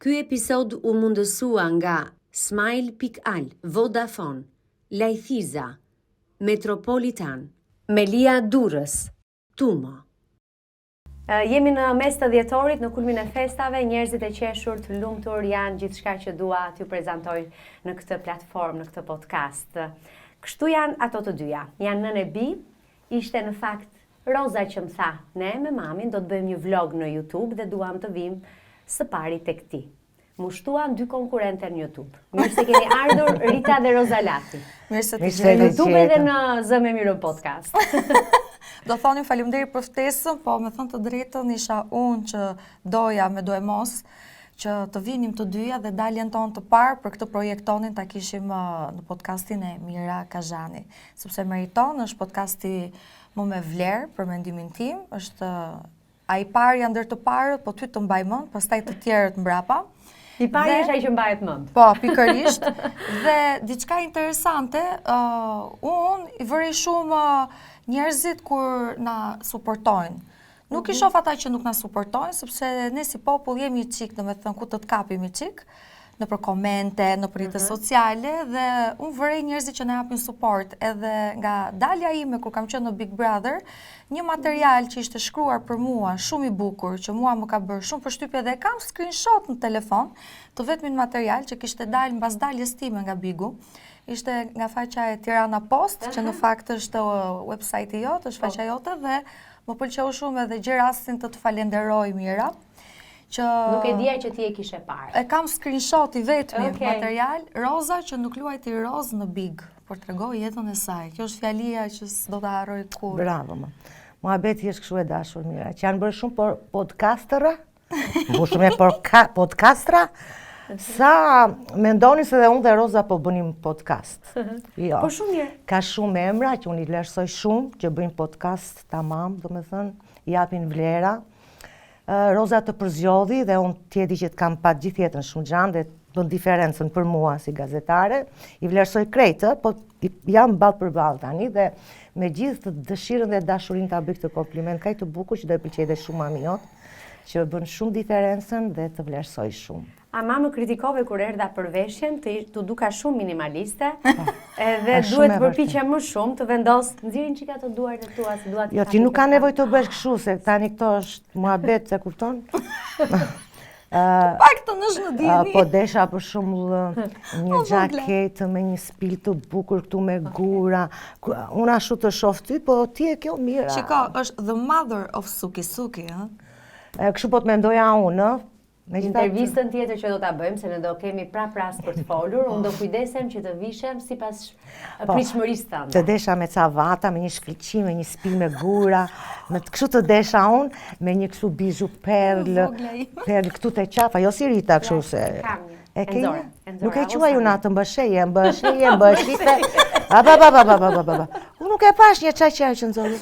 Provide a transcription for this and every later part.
Ky episod u mundësua nga Smile.al, Vodafone, Lajthiza, Metropolitan, Melia Durrës, Tumo. Jemi në mes të dhjetorit, në kulmin e festave, njerëzit e qeshur, të lumtur janë gjithçka që dua t'ju prezantoj në këtë platformë, në këtë podcast. Kështu janë ato të dyja. Janë nënë e bijë, ishte në fakt Roza që më tha, ne me mamin do të bëjmë një vlog në YouTube dhe duam të vijmë së pari tek ti. M'u shtuan dy konkurrente në YouTube. Mirë se keni ardhur Rita dhe Roza Lati. Mirë se të gjej. Në YouTube edhe në Zë me Mirën podcast. Do thonim faleminderit për ftesën, po me thënë të drejtën isha unë që doja me doemos që të vinim të dyja dhe daljen tonë të parë për këtë projekt tonin ta kishim uh, në podcastin e Mira Kazhani. Sepse meriton, është podcasti më me vlerë për mendimin tim, është ai i pari ndër të parët, po ty të mbaj mend, pastaj të tjerët mbrapa. I pari është ai që mbahet mend. Po, pikërisht. dhe diçka interesante, uh, unë i vërej shumë uh, njerëzit kur na suportojnë. Nuk i mhm. shoh ata që nuk na suportojnë, sepse ne si popull jemi i çik, domethënë, ku të të kapim i çik, nëpër komente, nëpër rrjete mhm. sociale, dhe unë vërej njerëzit që na japin suport, edhe nga dalja ime kur kam qenë në Big Brother, një material që ishte shkruar për mua, shumë i bukur, që mua më ka bërë shumë përshtypje dhe e kam screenshot në telefon, të vetmin material që kishte dalë mbas daljes time nga Bigu, ishte nga faqja e Tirana Post, që në fakt është uh, website-i jot, është po. faqja jote dhe Më pëlqeu shumë edhe gjej rastin të të falenderoj Mira, që Nuk e dija që ti e kishe parë. E kam screenshot i vetmi okay. material, Roza që nuk luajti rozë në Big, por tregoi jetën e saj. Kjo është fjalia që s'do ta harroj kurrë. Bravo, më. Muhabeti është kështu e dashur Mira, që janë bërë shumë por podcastera, Mbushur me podcastra, sa mendonin se dhe unë dhe Roza po bënim podcast. Jo. Po shumë mirë. Ka shumë emra që unë i vlerësoj shumë, që bëjnë podcast tamam, domethënë, japin vlera. Roza të përzgjodhi dhe unë ti e di që të kam pa gjithë jetën shumë xhan dhe bën diferencën për mua si gazetare. I vlerësoj krejt, po jam ballë për ballë tani dhe me gjithë dëshirën dhe dashurinë ta bëj këtë kompliment kaq të bukur që do e pëlqejë dhe shumë mami jot, që bën shumë diferencën dhe të vlerësoj shumë. Ama më kritikove kur erdha për veshjen, t'u duka shumë minimaliste, po, edhe duhet të përpiqem më shumë të vendos, nxirri një çik ato duart e tua, se dua të Jo, ti nuk ka nevojë të bësh kështu, se tani këto është muhabet, se kupton? Pak të nësh në dijeni. Po desha për shembull një xhaketë me një spil të bukur këtu me gura. Unë ashtu të shoh ty, po ti e kjo mira. Shiko, është the mother of Suki Suki, ëh. Kështu po të mendoja unë, ëh. Intervistën tjetër që do ta bëjmë, se ne do kemi prap rast për të folur, unë do kujdesem që të vishem sipas po, pritshmërisë tënde. Të desha me ca vata, me një shkëlqim, me një spil me gura, me të kështu të desha unë, me një kështu bizhu perlë, perlë këtu te qafa, jo si Rita kështu se... E ke një? Nuk e quaj unë atë mbësheje, mbësheje, mbëshife. A ba ba ba ba ba ba ba. Unë nuk e pash një çaqja që nxori.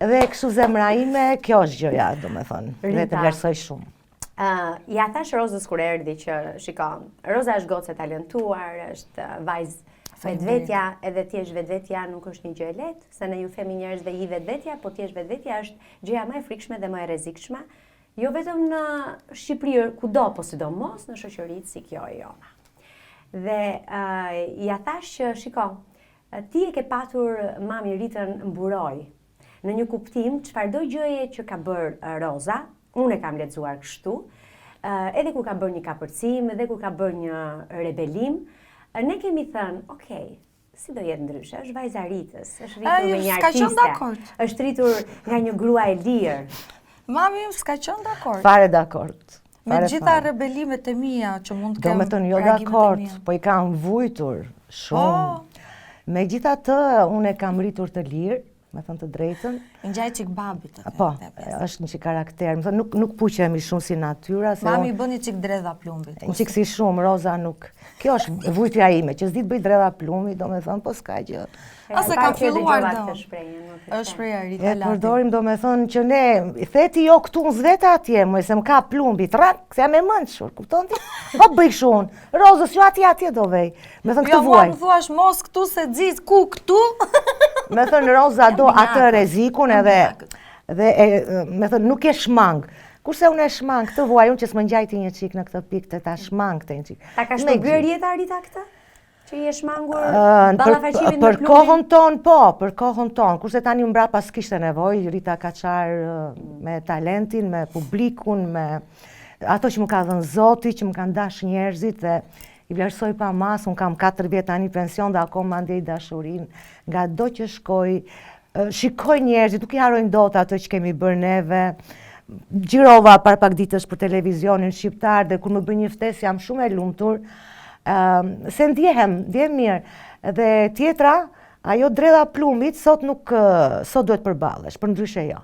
Dhe kështu zemra ime, kjo është gjëja, domethënë. Dhe të vlerësoj shumë. Uh, ia thashë Rozës kur erdhi që, shiko, Roza është gocë e talentuar, është vajzë vetvetja, edhe të jesh vetvetja nuk është një gjë e lehtë, se ne ju themi njerëzve ji vetvetja, po të jesh vetvetja është gjëja më e frikshme dhe më e rrezikshme, jo vetëm në Shqipëri, kudo, po sidomos në shoqëritë si kjo e jona. Dhe uh, ia thashë që, shiko, ti e ke patur mami Ritën mburojë, Në një kuptim, çfarëdo gjëje që ka bërë Roza, unë e kam lexuar kështu, edhe kur ka bërë një kapërcim, edhe kur ka bërë një rebelim, ne kemi thënë, ok, si do jetë ndryshe, është vajza e Ritës, është rritur me një artiste, është rritur nga një grua e lirë. Mami im s'ka qenë dakord. Fare dakord. Me gjitha rebelimet e mia që mund të kem Domethënë, jo dakord, po i kam vujtur shumë. Po. Megjithatë, unë e kam rritur të lirë, me thënë të drejtën. I ngjaj çik babit të Po, është një çik karakter. Me thënë, nuk, nuk puqemi shumë si natyra. Se Mami i bën një çik dredha plumbit. Një çik si shumë, Roza nuk... Kjo është vujtja ime, që s'di të bëj dredha plumbi, domethënë, po s'ka gjë. A se ka filluar do. Është shprehja Rita Lati. E përdorim domethënë që ne, the ti jo këtu unë s'vete atje, më se më ka plumbi, trak, se jam e mençur, kupton ti? Po bëj kështu unë, Rozës, jo atje, atje do vej. Me thënë këtë jo, vuaj. Jo, mua më thuash mos këtu se xhiz, ku këtu? Me thënë Roza do atë rrezikun edhe, dhe, e, me thënë nuk e shmang. Kurse unë e shmang këtë vuaj unë që s'më ngjajti një çik në këtë pikë të ta shmang këtë një çik. Ta ka shpërblyer jeta Rita këtë? Që i je shmangur ballafaqimin me Për kohën tonë, po, për kohën tonë. Kurse tani mbrapa s'kishte nevojë, Rita ka çarë me talentin, me publikun, me ato që më ka dhënë Zoti, që më kanë dashur njerëzit dhe i vlerësoj pa masë, unë kam 4 vjet tani pension dhe akoma ndjej dashurinë ngado që shkoj, shikoj njerëzit, nuk i harrojnë dot ato që kemi bërë neve. Xhirova para pak ditësh për televizionin shqiptar dhe kur më bëjnë një ftesë jam shumë e lumtur, se ndjehem, ndjehem mirë. Dhe tjetra, ajo dredha plumbit sot nuk sot duhet përballesh, përndryshe jo.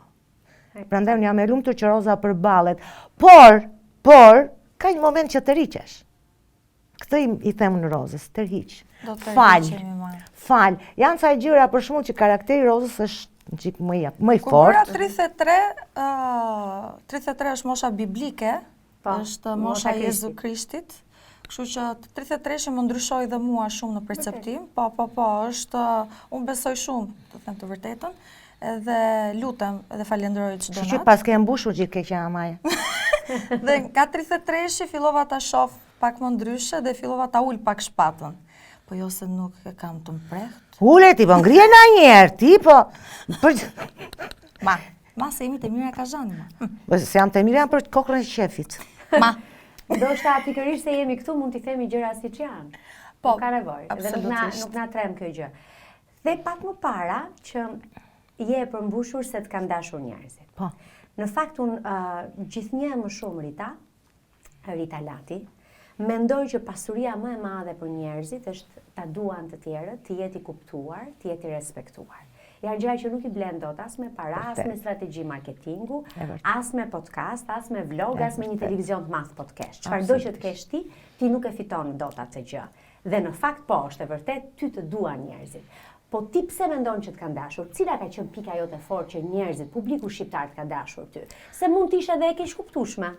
Prandaj unë jam e lumtur që Roza përballet, por, por ka një moment që tërhiqesh. Këtë i, i them unë Rozës, tërhiq. Fal. Fal. Janë ca gjëra për shembull që karakteri i Rozës është një çik më i më i fortë. Kur bëra 33, uh, 33 është mosha biblike, po, është mosha e Jezu Krishtit. Kështu që 33-shi më ndryshoi dhe mua shumë në perceptim. Po, po, po, është unë besoj shumë, të them të vërtetën. Edhe lutem edhe falenderoj çdo natë. Që paske mbushur gjithë keqja amaje. dhe nga 33-shi fillova ta shoh pak më ndryshe dhe fillova ta ul pak shpatën. Po jo se nuk e kam të mprehtë. Ule ti, po ngrije nanjëherë, ti po... Për... Ma, ma se jemi te Mira Kazhani, ma. Po se jam te Mira, jam për kokrën e qefit. Ma. Ndoshta pikërisht se jemi këtu mund t'i themi gjëra siç janë. Po, nuk ka nevojë. Dhe nuk na nuk na tremb kjo gjë. The pak më para që je e përmbushur se të kanë dashur njerëzit. Po. Në fakt unë uh, gjithnjë e më shumë Rita, Rita Lati, mendoj që pasuria më e madhe për njerëzit është ta duan të tjerët, të jetë i kuptuar, të jetë i respektuar. Janë gjëra që nuk i blen dot as me para, as me strategji marketingu, as me podcast, as me vlog, as me një televizion të madh po të kesh. Çfarëdo që të kesh ti, ti nuk e fiton dot atë gjë. Dhe në fakt po, është e vërtetë, ty të duan njerëzit. Po ti pse mendon që të kanë dashur? Cila ka qenë pika jote e fortë që njerëzit, publiku shqiptar të ka dashur ty? Se mund të ishe edhe e keqkuptueshme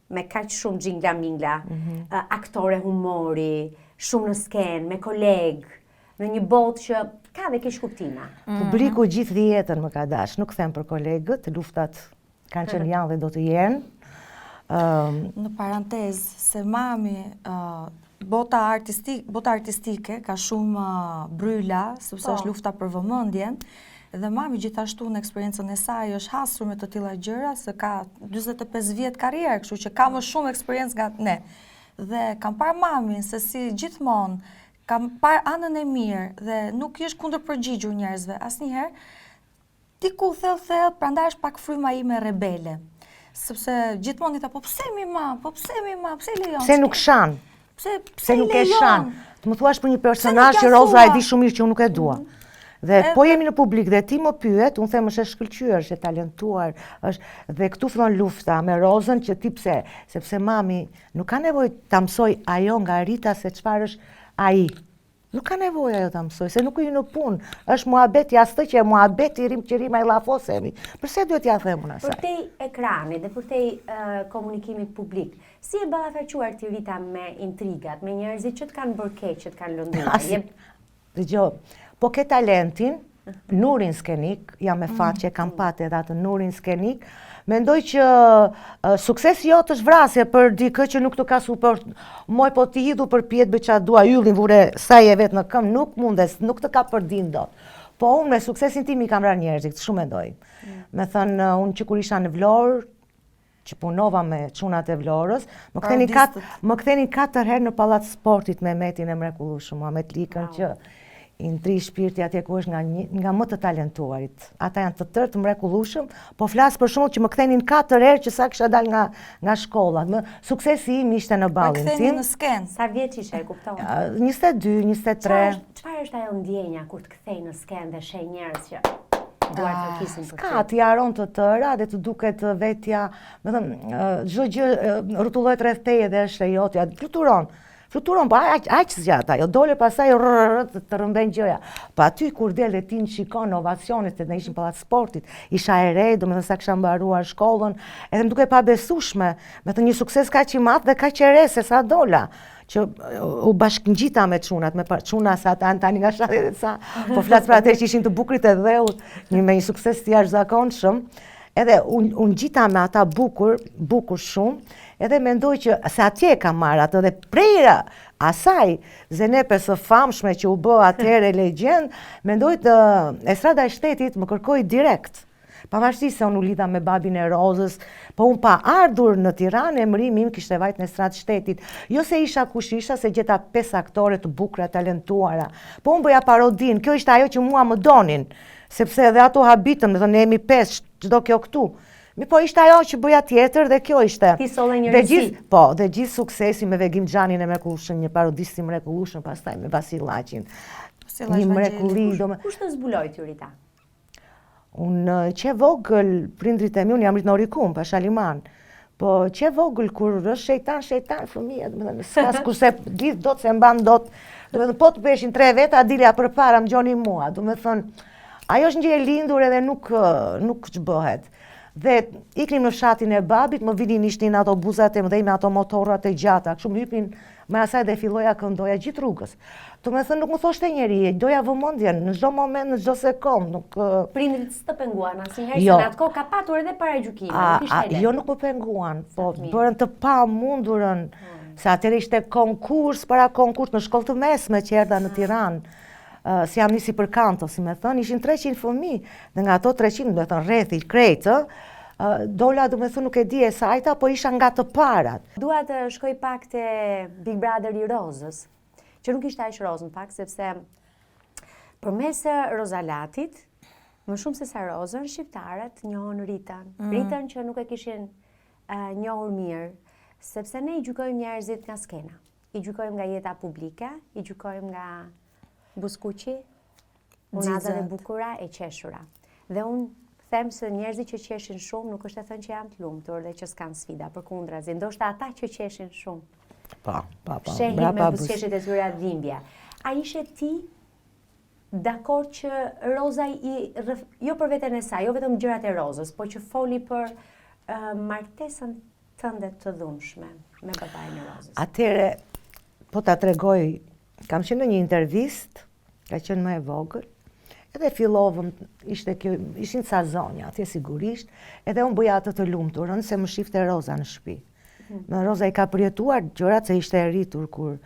me kaq shumë xhingla mingla, mm -hmm. aktore humori, shumë në skenë, me kolegë, në një botë që ka dhe keqkuptime. Mm -hmm. Publiku gjithë jetën më ka dash, nuk them për kolegët, luftat kanë qenë janë dhe do të jenë. Um, në parantezë, se mami, uh, bota, artistik, bota artistike ka shumë uh, bryla, sepse po. është lufta për vëmendjen, dhe mami gjithashtu në eksperiencën e saj është hasur me të tilla gjëra, se ka 45 vjet karrierë, kështu që ka më shumë eksperiencë nga ne. Dhe kam parë mamin se si gjithmonë kam parë anën e mirë dhe nuk i është kundërpërgjigjur njerëzve asnjëherë, Diku thellë thellë, prandaj është pak fryma ime rebele. Sepse gjithmonë i tha, po pse mi ma, po pse mi ma, pse lejon? Pse nuk shan? Pse, pse nuk e shan? Të më thuash për një personazh që Roza e di shumë mirë që unë nuk e dua. Mhm. Dhe po jemi në publik dhe ti më pyet, unë them është e shkëlqyer, është e talentuar, është dhe këtu fillon lufta me Rozën që ti pse, sepse mami nuk ka nevojë ta mësojë ajo nga Rita se çfarë është ai. Nuk ka nevojë ajo ta mësojë, se nuk i në punë. Është muhabet jastëqe, muhabet i rrim që rrim ai llafosemi. Përse duhet t'ia them unë asaj? Përtej ekranit dhe përtej komunikimit publik, si e ballafaquar ti Rita me intrigat, me njerëzit që të kanë bërë keq, që të kanë lënduar? Je... Dëgjo, po ke talentin, nurin skenik, jam me fat që e kam mm. pat edhe atë nurin skenik, mendoj që suksesi jot është vrasje për dikë që nuk të ka suport, moj po ti hidhu përpjetë bëj ça dua, yllin vure sa je vetë në këmbë, nuk mundes, nuk të kapërdin dot. Po unë me suksesin tim i kam vrarë njerëzit, shumë mendoj. Mm. Me thënë, unë që kur isha në Vlorë, që punova me çunat e Vlorës, më kthenin kat, më kthenin katër herë në Pallat Sportit me Metin e mrekullueshëm, Muhamet Likën që i ndri shpirti atje ku është nga një, nga më të talentuarit. Ata janë të tërë të mrekullueshëm, po flas për shembull që më kthenin katër herë që sa kisha dalë nga nga shkolla. Më suksesi im ishte në ballin tim. Kthenin në skenë. Sa vjeç ishe, e kupton? 22, 23. Çfarë është ajo ndjenja kur të kthejnë në skenë dhe sheh njerëz që duartrokisin për ty. S'ka, t'i harron të tëra dhe të duket vetja, me thënë, çdo gjë rrotullohet rreth teje dhe është e jotja, fluturon. Fluturon, po aq aq zgjat ajo, dole pastaj rrrr të, të rrëmben gjëja. Po aty kur del dhe ti në shikon ovacionet, ne ishim pallat sportit, isha e re, domethënë sa kisha mbaruar shkollën, edhe më dukej e pabesueshme, me thënë një sukses kaq i madh dhe kaq e re se sa dola që u bashkëngjita me çunat, me çuna sa ata tani nga 70 sa, po flas për atë që ishin të bukurit e dheut, një me një sukses të jashtëzakonshëm. Edhe unë ngjita me ata bukur, bukur shumë, edhe mendoj që se atje e kam marrë atë dhe prej asaj Zenepes së famshme që u bë atëherë legjendë, mendoj të estrada e shtetit më kërkoi direkt. Pavarësisht se unë u lidha me babin e Rozës, po unë pa ardhur në Tiranë, emri im kishte vajt në estradë shtetit. Jo se isha kush isha, se gjeta pesë aktore të bukura, talentuara. Po unë bëja parodinë, kjo ishte ajo që mua më donin, sepse edhe ato habitën, me thënë, ne jemi pesë, ç'do kjo këtu. Mirëpo ishte ajo që bëja tjetër dhe kjo ishte. Ti solle një risi. Po, dhe gjithë suksesi me Vegim Xhanin e mrekullueshëm, një parodist i mrekullueshëm, pastaj me Vasillaqin. Një mrekulli. Kush të zbuloi ty Rita? Unë që e vogël, prindrit e mi, unë jam rritë në Orikum, Pashaliman, po që e vogël, kur është shejtan, shejtan, fëmija, domethënë, s'ka s'ku se lidh dot, s'e mban dot, domethënë, po të beshin tre veta, dilja përpara, më gjoni mua, domethënë, ajo është një gjë e lindur edhe nuk, nuk ç'bëhet. Dhe iknim në fshatin e babit, më vinin ishnin autobuzat e mëdhenj me ato motorrat e gjata, kështu më hypnin Me asaj dhe filloja këndoja gjithë rrugës. Domethënë nuk më thoshte njeri, doja vëmendjen në çdo moment, në çdo sekond, nuk Prindrit s'të penguan asnjëherë jo. se në atë kohë ka patur edhe paragjykime, nuk ishte lehtë. Jo, nuk më penguan, po bërën të pamundurën, hmm. se atëherë ishte konkurs, para konkurs në shkollë të mesme që erdha në Tiranë. Si jam nisi për kanto, si me thënë, ishin 300 fëmijë, dhe nga ato 300, domethënë, rrethi, krejt, dola, domethënë, nuk e di e sajta, po isha nga të parat. Dua të shkoj pak te Big Brother i Rozës, që nuk ishte aq rozë në fakt, sepse përmes Roza Latit, më shumë se sa Rozën, shqiptarët njohën Ritën. Mm. Ritën që nuk e kishin njohur mirë, sepse ne i gjykojmë njerëzit nga skena. I gjykojmë nga jeta publike, i gjykojmë nga buzëkuqi, unazat e bukura e qeshura. Dhe unë them se njerëzit që qeshin shumë nuk është e thënë që janë të lumtur dhe që s'kanë sfida, përkundrazi, ndoshta ata që qeshin shumë. Pa, pa, pa. Fshehin me buzëqeshjet e tyre dhimbje. A ishe ti dakord që Roza i rrëf, jo për veten e saj, jo vetëm gjërat e Rozës, po që foli për uh, martesën tënde të dhunshme me babain e Rozës? Atëherë, po ta tregoj, kam qenë në një intervistë, ka qenë më e vogël, edhe fillovëm, ishte kjo, ishin ca zonja atje sigurisht, edhe unë bëja atë të lumturën se më shifte Roza në shtëpi. Mhm. Më Roza i ka përjetuar gjërat se ishte e rritur kur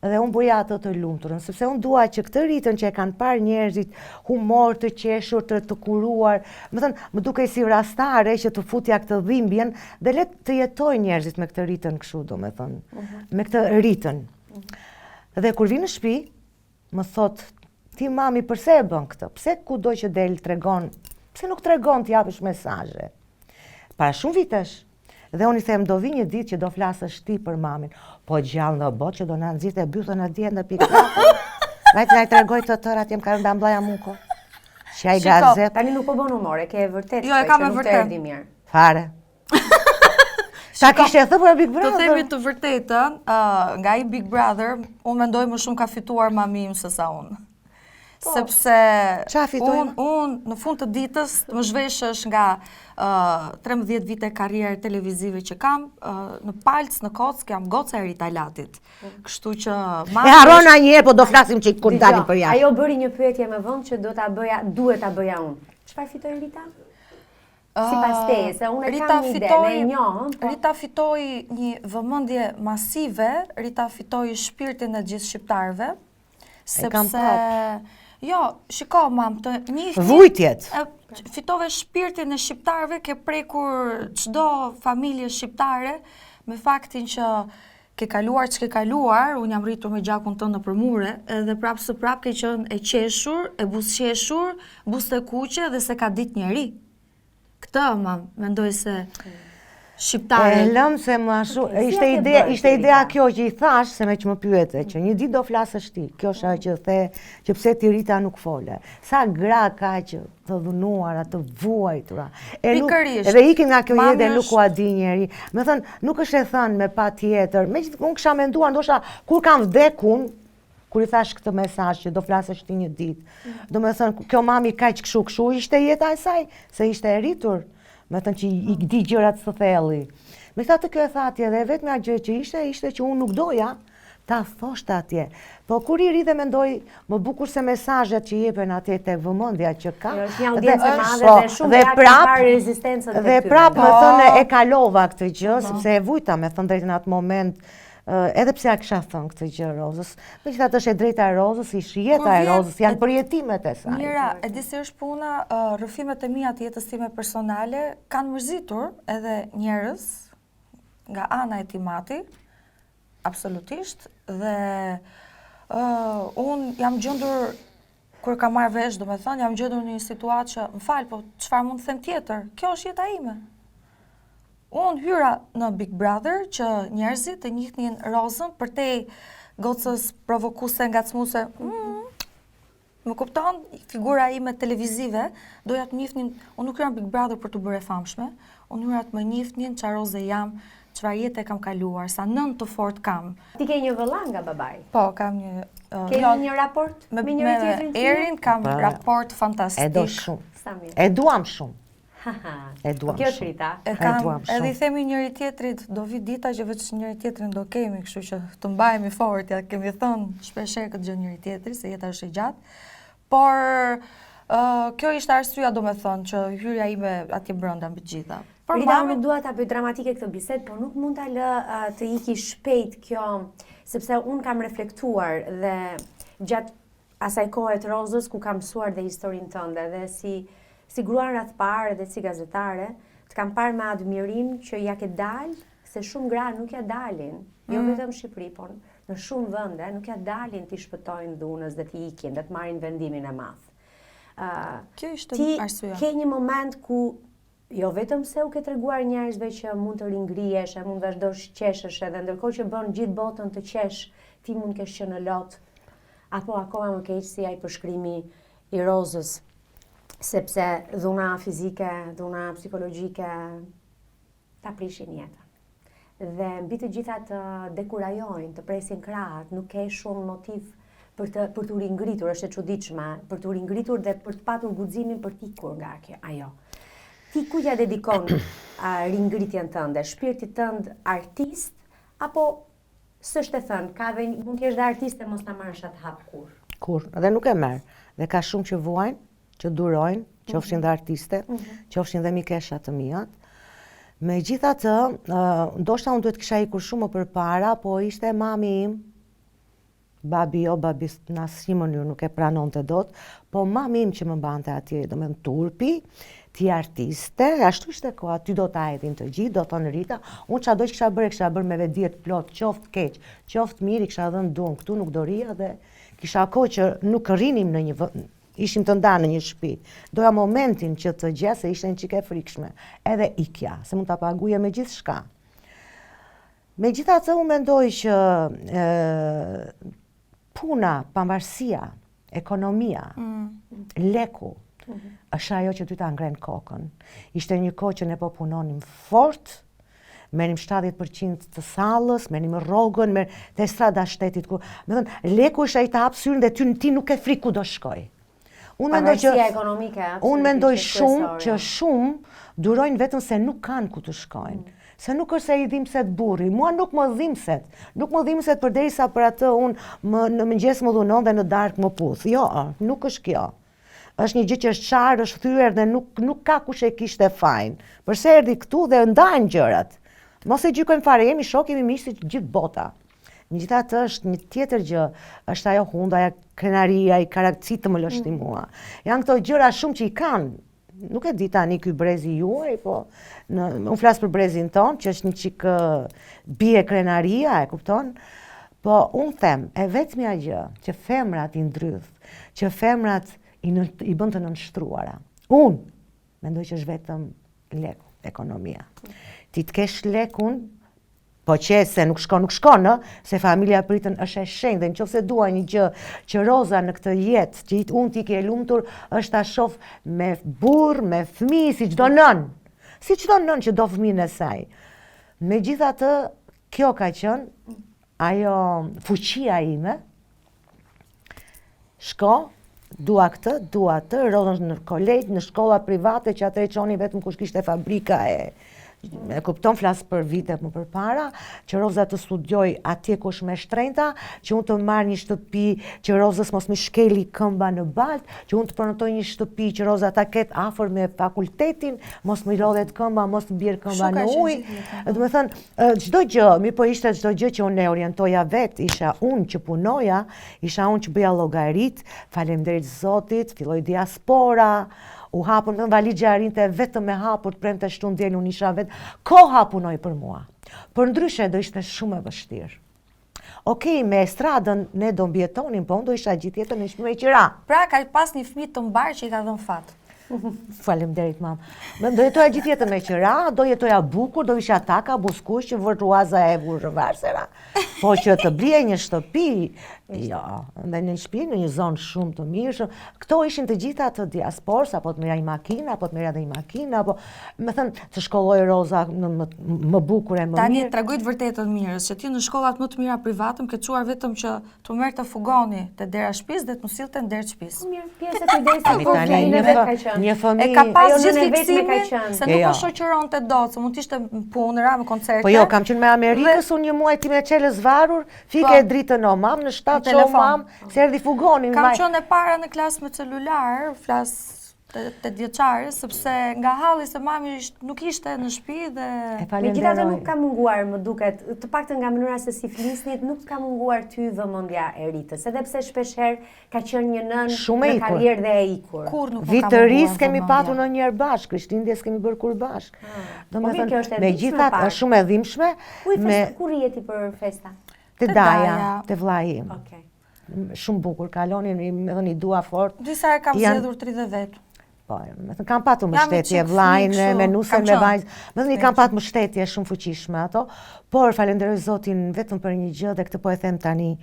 Dhe unë bëja atë të lumturën, sepse unë dua që këtë Ritën që e kanë parë njerëzit, humor të qeshur, të, të kuruar, domethënë, më dukej si vrastare që të futja këtë dhimbjen dhe le të jetojnë njerëzit me këtë Ritën kështu, domethënë, uh mhm. -huh. me këtë Ritën. Uh mhm. -huh. Dhe kur vi në shtëpi, më thot, ti mami, përse e bën këtë? Pse kudo që del tregon? Pse nuk tregon të japësh mesazhe? Para shumë vitesh, Dhe unë i them, do vi një ditë që do flasësh ti për mamin. Po gjallë në botë që do na nxirrte bythën në dje në pikë. Vajti na i tregoi të tëra, atje më ka rënë ambllaja muko. Që ai gazet. Tani nuk po bën humor, e ke e vërtet. Jo, e kam e vërtet. Mirë. Fare. Ta kishte thënë për Big Brother. Të themi të vërtetën, uh, nga ai Big Brother, unë mendoj më shumë ka fituar mami im se sa unë. Po. Sepse unë un, në fund të ditës më zhveshësh nga uh, 13 vite karrierë televizive që kam, uh, në palcë, në kockë, jam goca e Rita Latit. Mm. Kështu që... E harron një herë, po do flasim që kur dalim për jashtë. Ajo bëri një pyetje me vend që do ta bëja, duhet ta bëja unë. Çfarë fitoi Rita? Sipas teje, se unë e kam një ide, ne e njohëm. Po. Rita fitoi një vëmendje masive, Rita fitoi shpirtin e gjithë shqiptarëve, Sepse, jo, shiko, mam, të njihni... Vujtjet! Fitove shpirtin e shqiptarëve, ke prekur çdo familje shqiptare, me faktin që ke kaluar ç'ke kaluar, unë jam rritur me gjakun tënd nëpër mure, edhe prapë së prapë ke qenë e qeshur, e buzëqeshur, buzëkuqe dhe s'e ka ditë njeri. Këtë, mam, mendoj se shqiptarët... E lëmë se më ashtu, ishte idea, ishte idea kjo që i thash, se meqë më pyete, që një ditë do flasësh ti, kjo është ajo që the, që pse ti Rita nuk fole. Sa gra ka që të dhunuara, të vuajtura. E nuk, edhe ikin nga kjo jetë dhe nuk ua di njeri. Domethënë, nuk është e thënë me patjetër, meqë unë kisha menduar, ndoshta, kur kam vdek unë, kur i thash këtë mesazh që do flasësh ti një ditë. Mm. Domethënë, kjo mami kaq kështu, kështu ishte jeta e saj, se ishte e rritur, domethënë që i di gjërat së thelli. Megjithatë kjo e tha atje dhe e vetmja gjë që ishte, ishte që unë nuk doja Ta thoshte atje. Po kur i ri dhe mendoj, më bukur se mesazhet që jepen atje te vëmendja që ka. Jo, është një audiencë e madhe po, dhe shumë dhe prap, rezistencën Dhe prap me thënë e kalova këtë gjë, po. sepse e vujta me thënë drejtën atë moment, edhe pse ja kisha thënë këtë gjë Rozës. Megjithatë është e drejta e Rozës, ishte jeta e Rozës, janë përjetimet e saj. Mira, e di si është puna, rrëfimet e mia të jetës time personale kanë mërzitur edhe njerëz nga ana e tim ati, Absolutisht dhe uh, unë jam gjendur kur kam marrë vesh, domethënë, jam gjendur në një situatë që, më fal, po çfarë mund të them tjetër? Kjo është jeta ime. Unë hyra në Big Brother që njerëzit të njihnin Rozën përtej gocës provokuese, ngacmuese. Mm, Më kupton, figura ime televizive, doja të njihnin, unë nuk hyra në Big Brother për t'u bërë e famshme, unë hyra të më njihnin çfarë Roze jam, çfarë jete kam kaluar, sa nënë të fortë kam. Ti ke një vëlla nga babai? Po, kam një... Uh, ke jo, një raport me, me njëri tjetrin? Me Erin kam pa, raport fantastik. E do shumë. Sa mirë. E duam shumë. E duam po kjo është Rita. E kam, edhe i themi njëri tjetrit, do vi dita që veç njëri tjetrin do kemi, kështu që të mbajemi fort, ja kemi thënë shpeshherë këtë gjë njëri tjetrit, se jeta është e gjatë. Por, uh, kjo ishte arsyeja domethënë që hyrja ime atje brenda mbi të gjitha. Por Rita, unë nuk dua ta bëj dramatike këtë bisedë, por nuk mund ta lë uh, të iki shpejt kjo, sepse unë kam reflektuar dhe gjatë asaj kohe të Rozës ku kam mësuar dhe historinë tënde dhe si si grua në radhë të parë dhe si gazetare, të kam parë me admirim që ja ke dalë, se shumë gra nuk ja dalin, jo mm. vetëm në Shqipëri, por në shumë vende nuk ja dalin t'i shpëtojnë dhunës dhe t'i ikin dhe të marrin vendimin e madh. Uh, Kjo ishte arsyeja. Ti ke një moment ku Jo vetëm se u ke treguar njerëzve që mund të ringrihesh e mund të vazhdosh qeshësh edhe ndërkohë që bën gjithë botën të qesh, ti mund të kesh qenë në lot, apo akoma më keq si ai përshkrimi i Rozës, sepse dhuna fizike, dhuna psikologjike ta prishin jetën. Dhe mbi të gjitha të dekurajojnë, të presin krahët, nuk ke shumë motiv për të për t'u ringritur, është e çuditshme, për t'u ringritur dhe për të patur guximin për të ikur nga kjo ajo. Ti kujt ja dedikon uh, ringritjen tënde, shpirtit tënd artist apo s'është e thënë, ka dhe mund të jesh dhe artiste mos ta marrësh atë hap kurrë. Kurrë, dhe nuk e merr. Dhe ka shumë që vuajnë, që durojnë, qofshin dhe artiste, mhm. qofshin dhe mikesha të miat. Megjithatë, ndoshta unë duhet kisha ikur shumë më përpara, po ishte mami im, babi jo, babi në asnjë mënyrë nuk e pranonte dot, po mami im që më mbante atje, domethënë turpi, ti artiste, ashtu ishte koha, ty do ta hedhin të gjithë, do thonë Rita, unë çado që kisha bërë, e kisha bërë me vetëdije të plotë, qoftë keq, qoftë mirë, i kisha dhënë duan, këtu nuk do rrija dhe kisha kohë që nuk rrinim në një vend, Ishim të ndarë në një shtëpi. Doja momentin që të gjeja se ishte një çikë e frikshme. Edhe ikja, se mund ta paguaje me gjithçka. Megjithatë unë mendoj që e, puna, pavarësia, ekonomia, mm. leku, mm -hmm. është ajo që ty ta ngren kokën. Ishte një kohë që ne po punonim fort, merrnim 70% të sallës, merrnim rrogën, mer, te Estrada e Shtetit, ku, domethënë, leku është ai të hap syrin dhe ty, ti nuk ke frikë ku do shkoj. Unë mendoj që ekonomike, unë mendoj shumë që shumë durojnë vetëm se nuk kanë ku të shkojnë. Mm. Se nuk është se i dhimbset burri, mua nuk më dhimbset. Nuk më dhimbset përderisa për atë unë më, në mëngjes më dhunon dhe në darkë më puth. Jo, nuk është kjo. Është një gjë që është çarë, është thyer dhe nuk nuk ka kush e kishte fajin. Përse erdhi këtu dhe ndajmë gjërat. Mos e gjykojmë fare, jemi shokë, jemi miq si gjithë bota. Megjithatë është një tjetër gjë, është ajo hunda, ajo krenaria, i karakci të më lësh ti mm. mua. Janë këto gjëra shumë që i kanë, nuk e di tani ky brezi juaj, po në, unë flas për brezin tonë, që është një çikë bie krenaria, e kupton? Po unë them, e vetmja gjë që femrat i ndrydh, që femrat i, në, i bën të nënshtruara. Unë mendoj që është vetëm leku, ekonomia. Ti të kesh lekun, po qe se nuk shkon, nuk shkon, ë, se familja pritën është e shenjtë dhe në qoftë se dua një gjë që Roza në këtë jetë, që unë t'iki e lumtur, është ta shof me burrë, me fëmijë, si çdo nënë. Si çdo nënë që do fëmijën e saj. Megjithatë, kjo ka qenë ajo fuqia ime, shko, dua këtë, dua atë, Rozën në kolegj, në shkolla private, që atëherë çonin vetëm kush kishte fabrika e... E kupton flas për vite më përpara, që Roza të studioj atje ku është më shtrenjta, që unë të marr një shtëpi që Rozës mos m'i shkeli këmba në balt, që unë të prenotoj një shtëpi që Roza ta ketë afër me fakultetin, mos më lodhet këmba, mos të bjerë këmba në ujë. Do të thënë, çdo gjë, mirëpo ishte çdo gjë që unë e orientoja vetë, isha unë që punoja, isha unë që bëja llogarit, faleminderit Zotit, filloi diaspora, U hapën, dhe valixha arrinte vetëm me hapur të premte shtunë diel, unë isha vetë. Koha punoi për mua. Përndryshe do ishte shumë e vështirë. Okej, me estradën ne do mbijetonim, po unë do isha gjithë jetën në shtëpi me qira. Pra ka pas një fëmijë të mbarë që i ka dhënë fat. Faleminderit mam. Më do jetoja gjithë jetën me qira, do jetoja bukur, do isha taka, buzëkuq, vërtuaza e vurrëvarsera. Po që të blije një shtëpi, jo, dhe një shtëpi në një zonë shumë të mirë, shumë, këto ishin të gjitha të diasporës, apo të merrja një makinë, apo të merrja dhe një makinë, apo, me thënë, të shkolloj Roza në më, më bukur e më Tani, mirë. tregoj të vërtetën Mirës, që ti në shkollat më të mira private më ke çuar vetëm që të merrte fugoni te dera e shtëpisë dhe të më sillte në derë të shtëpisë. Po mirë, pjesë e kujdesit Tani, për tani, fëmijën një e vet fë- ka qenë. Një fëmijë... E ka pas Ajo gjithë nënë e vetme ka fiksimin qenë. se nuk Jo, jo. më shoqëronte dot, se mund të ishte në punë, ra me koncerte. Po jo, kam qenë me Amerikës, unë një muaj ti me çelës varur, fike Po. dritën o mam, në 7 Në telefon. mam, se erdhi fugoni. Kam vaj- qenë e para në klasë me celular, flas te vjeçare, sepse nga halli se mami nuk ishte në shtëpi dhe E Megjithatë nuk ka munguar, më duket, të paktën nga mënyra se si flisnit, nuk ka munguar ty vëmendja e Ritës, edhe pse shpeshherë ka qenë një nënë Shumë e në ikur. karrierë dhe e ikur. Kurrë nuk më Vit ka të ri munguar s'kemi vëmendja. patur ndonjëherë bashkë, Krishtlindje s'kemi bërë kurrë bashkë. Do Po me mirë, kjo është thënë, e dhimbshme megjithatë pak. është shumë e dhimbshme Ku i me fest, ku rrije ti për festa? te Te daja, daja. te vllai im. Okej. Shumë bukur kalonin, me thënë i dua fort. Disa herë kam Janë- zgjedhur 30 vetë. Po, me thënë, kam patur Jam mbështetje, çik vllajin, fëmijë me kështu, nusen, kam me qenë. vajzë. Me thënë, i kam patur mbështetje shumë fuqishme ato, por falenderoj Zotin vetëm për një gjë dhe këtë po e them tani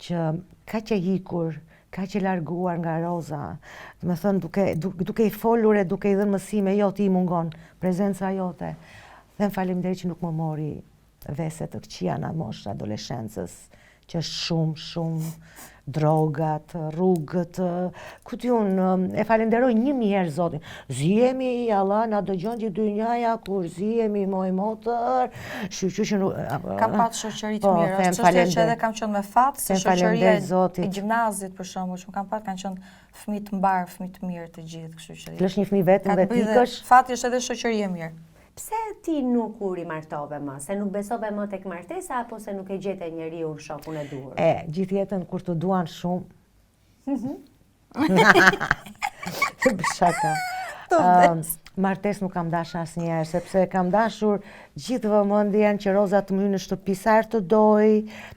që kaq e ikur, kaq e larguar nga Roza, do me thënë duke duke i folur e duke i dhënë mësime, jo ti i mungon prezenca jote. Them faleminderit që nuk më mori vese të këqija në moshë adoleshencës, që është shumë, shumë drogat, rrugët, ku di unë, e falenderoj një mijë herë Zotin. Zihemi, Allah, na dëgjon gjithë dynjaja, kur zihemi, moj motër, shyqyr që nuk... Kam pat shoqëri të Po, mirë, them është çështje që falender- edhe kam qenë me fat, se them shoqëria falender e Zotit. gjimnazit për shembull, që më kam pat kanë qenë fëmijë të mbar, fëmijë të mirë të gjithë, kështu që. Të lësh një fëmijë vetëm Ka dhe të bëjë dhe t'ikësh. Fati është edhe shoqëri e mirë. Pse ti nuk u rimartove më? Se nuk besove më tek martesa apo se nuk e gjete njeriun shokun e duhur? E, gjithë jetën kur të duan shumë. Shaka. Ëm, martesë nuk kam dashur asnjëherë, sepse kam dashur gjithë vëmendjen që Roza të më hyjë në shtëpi sa herë të doj,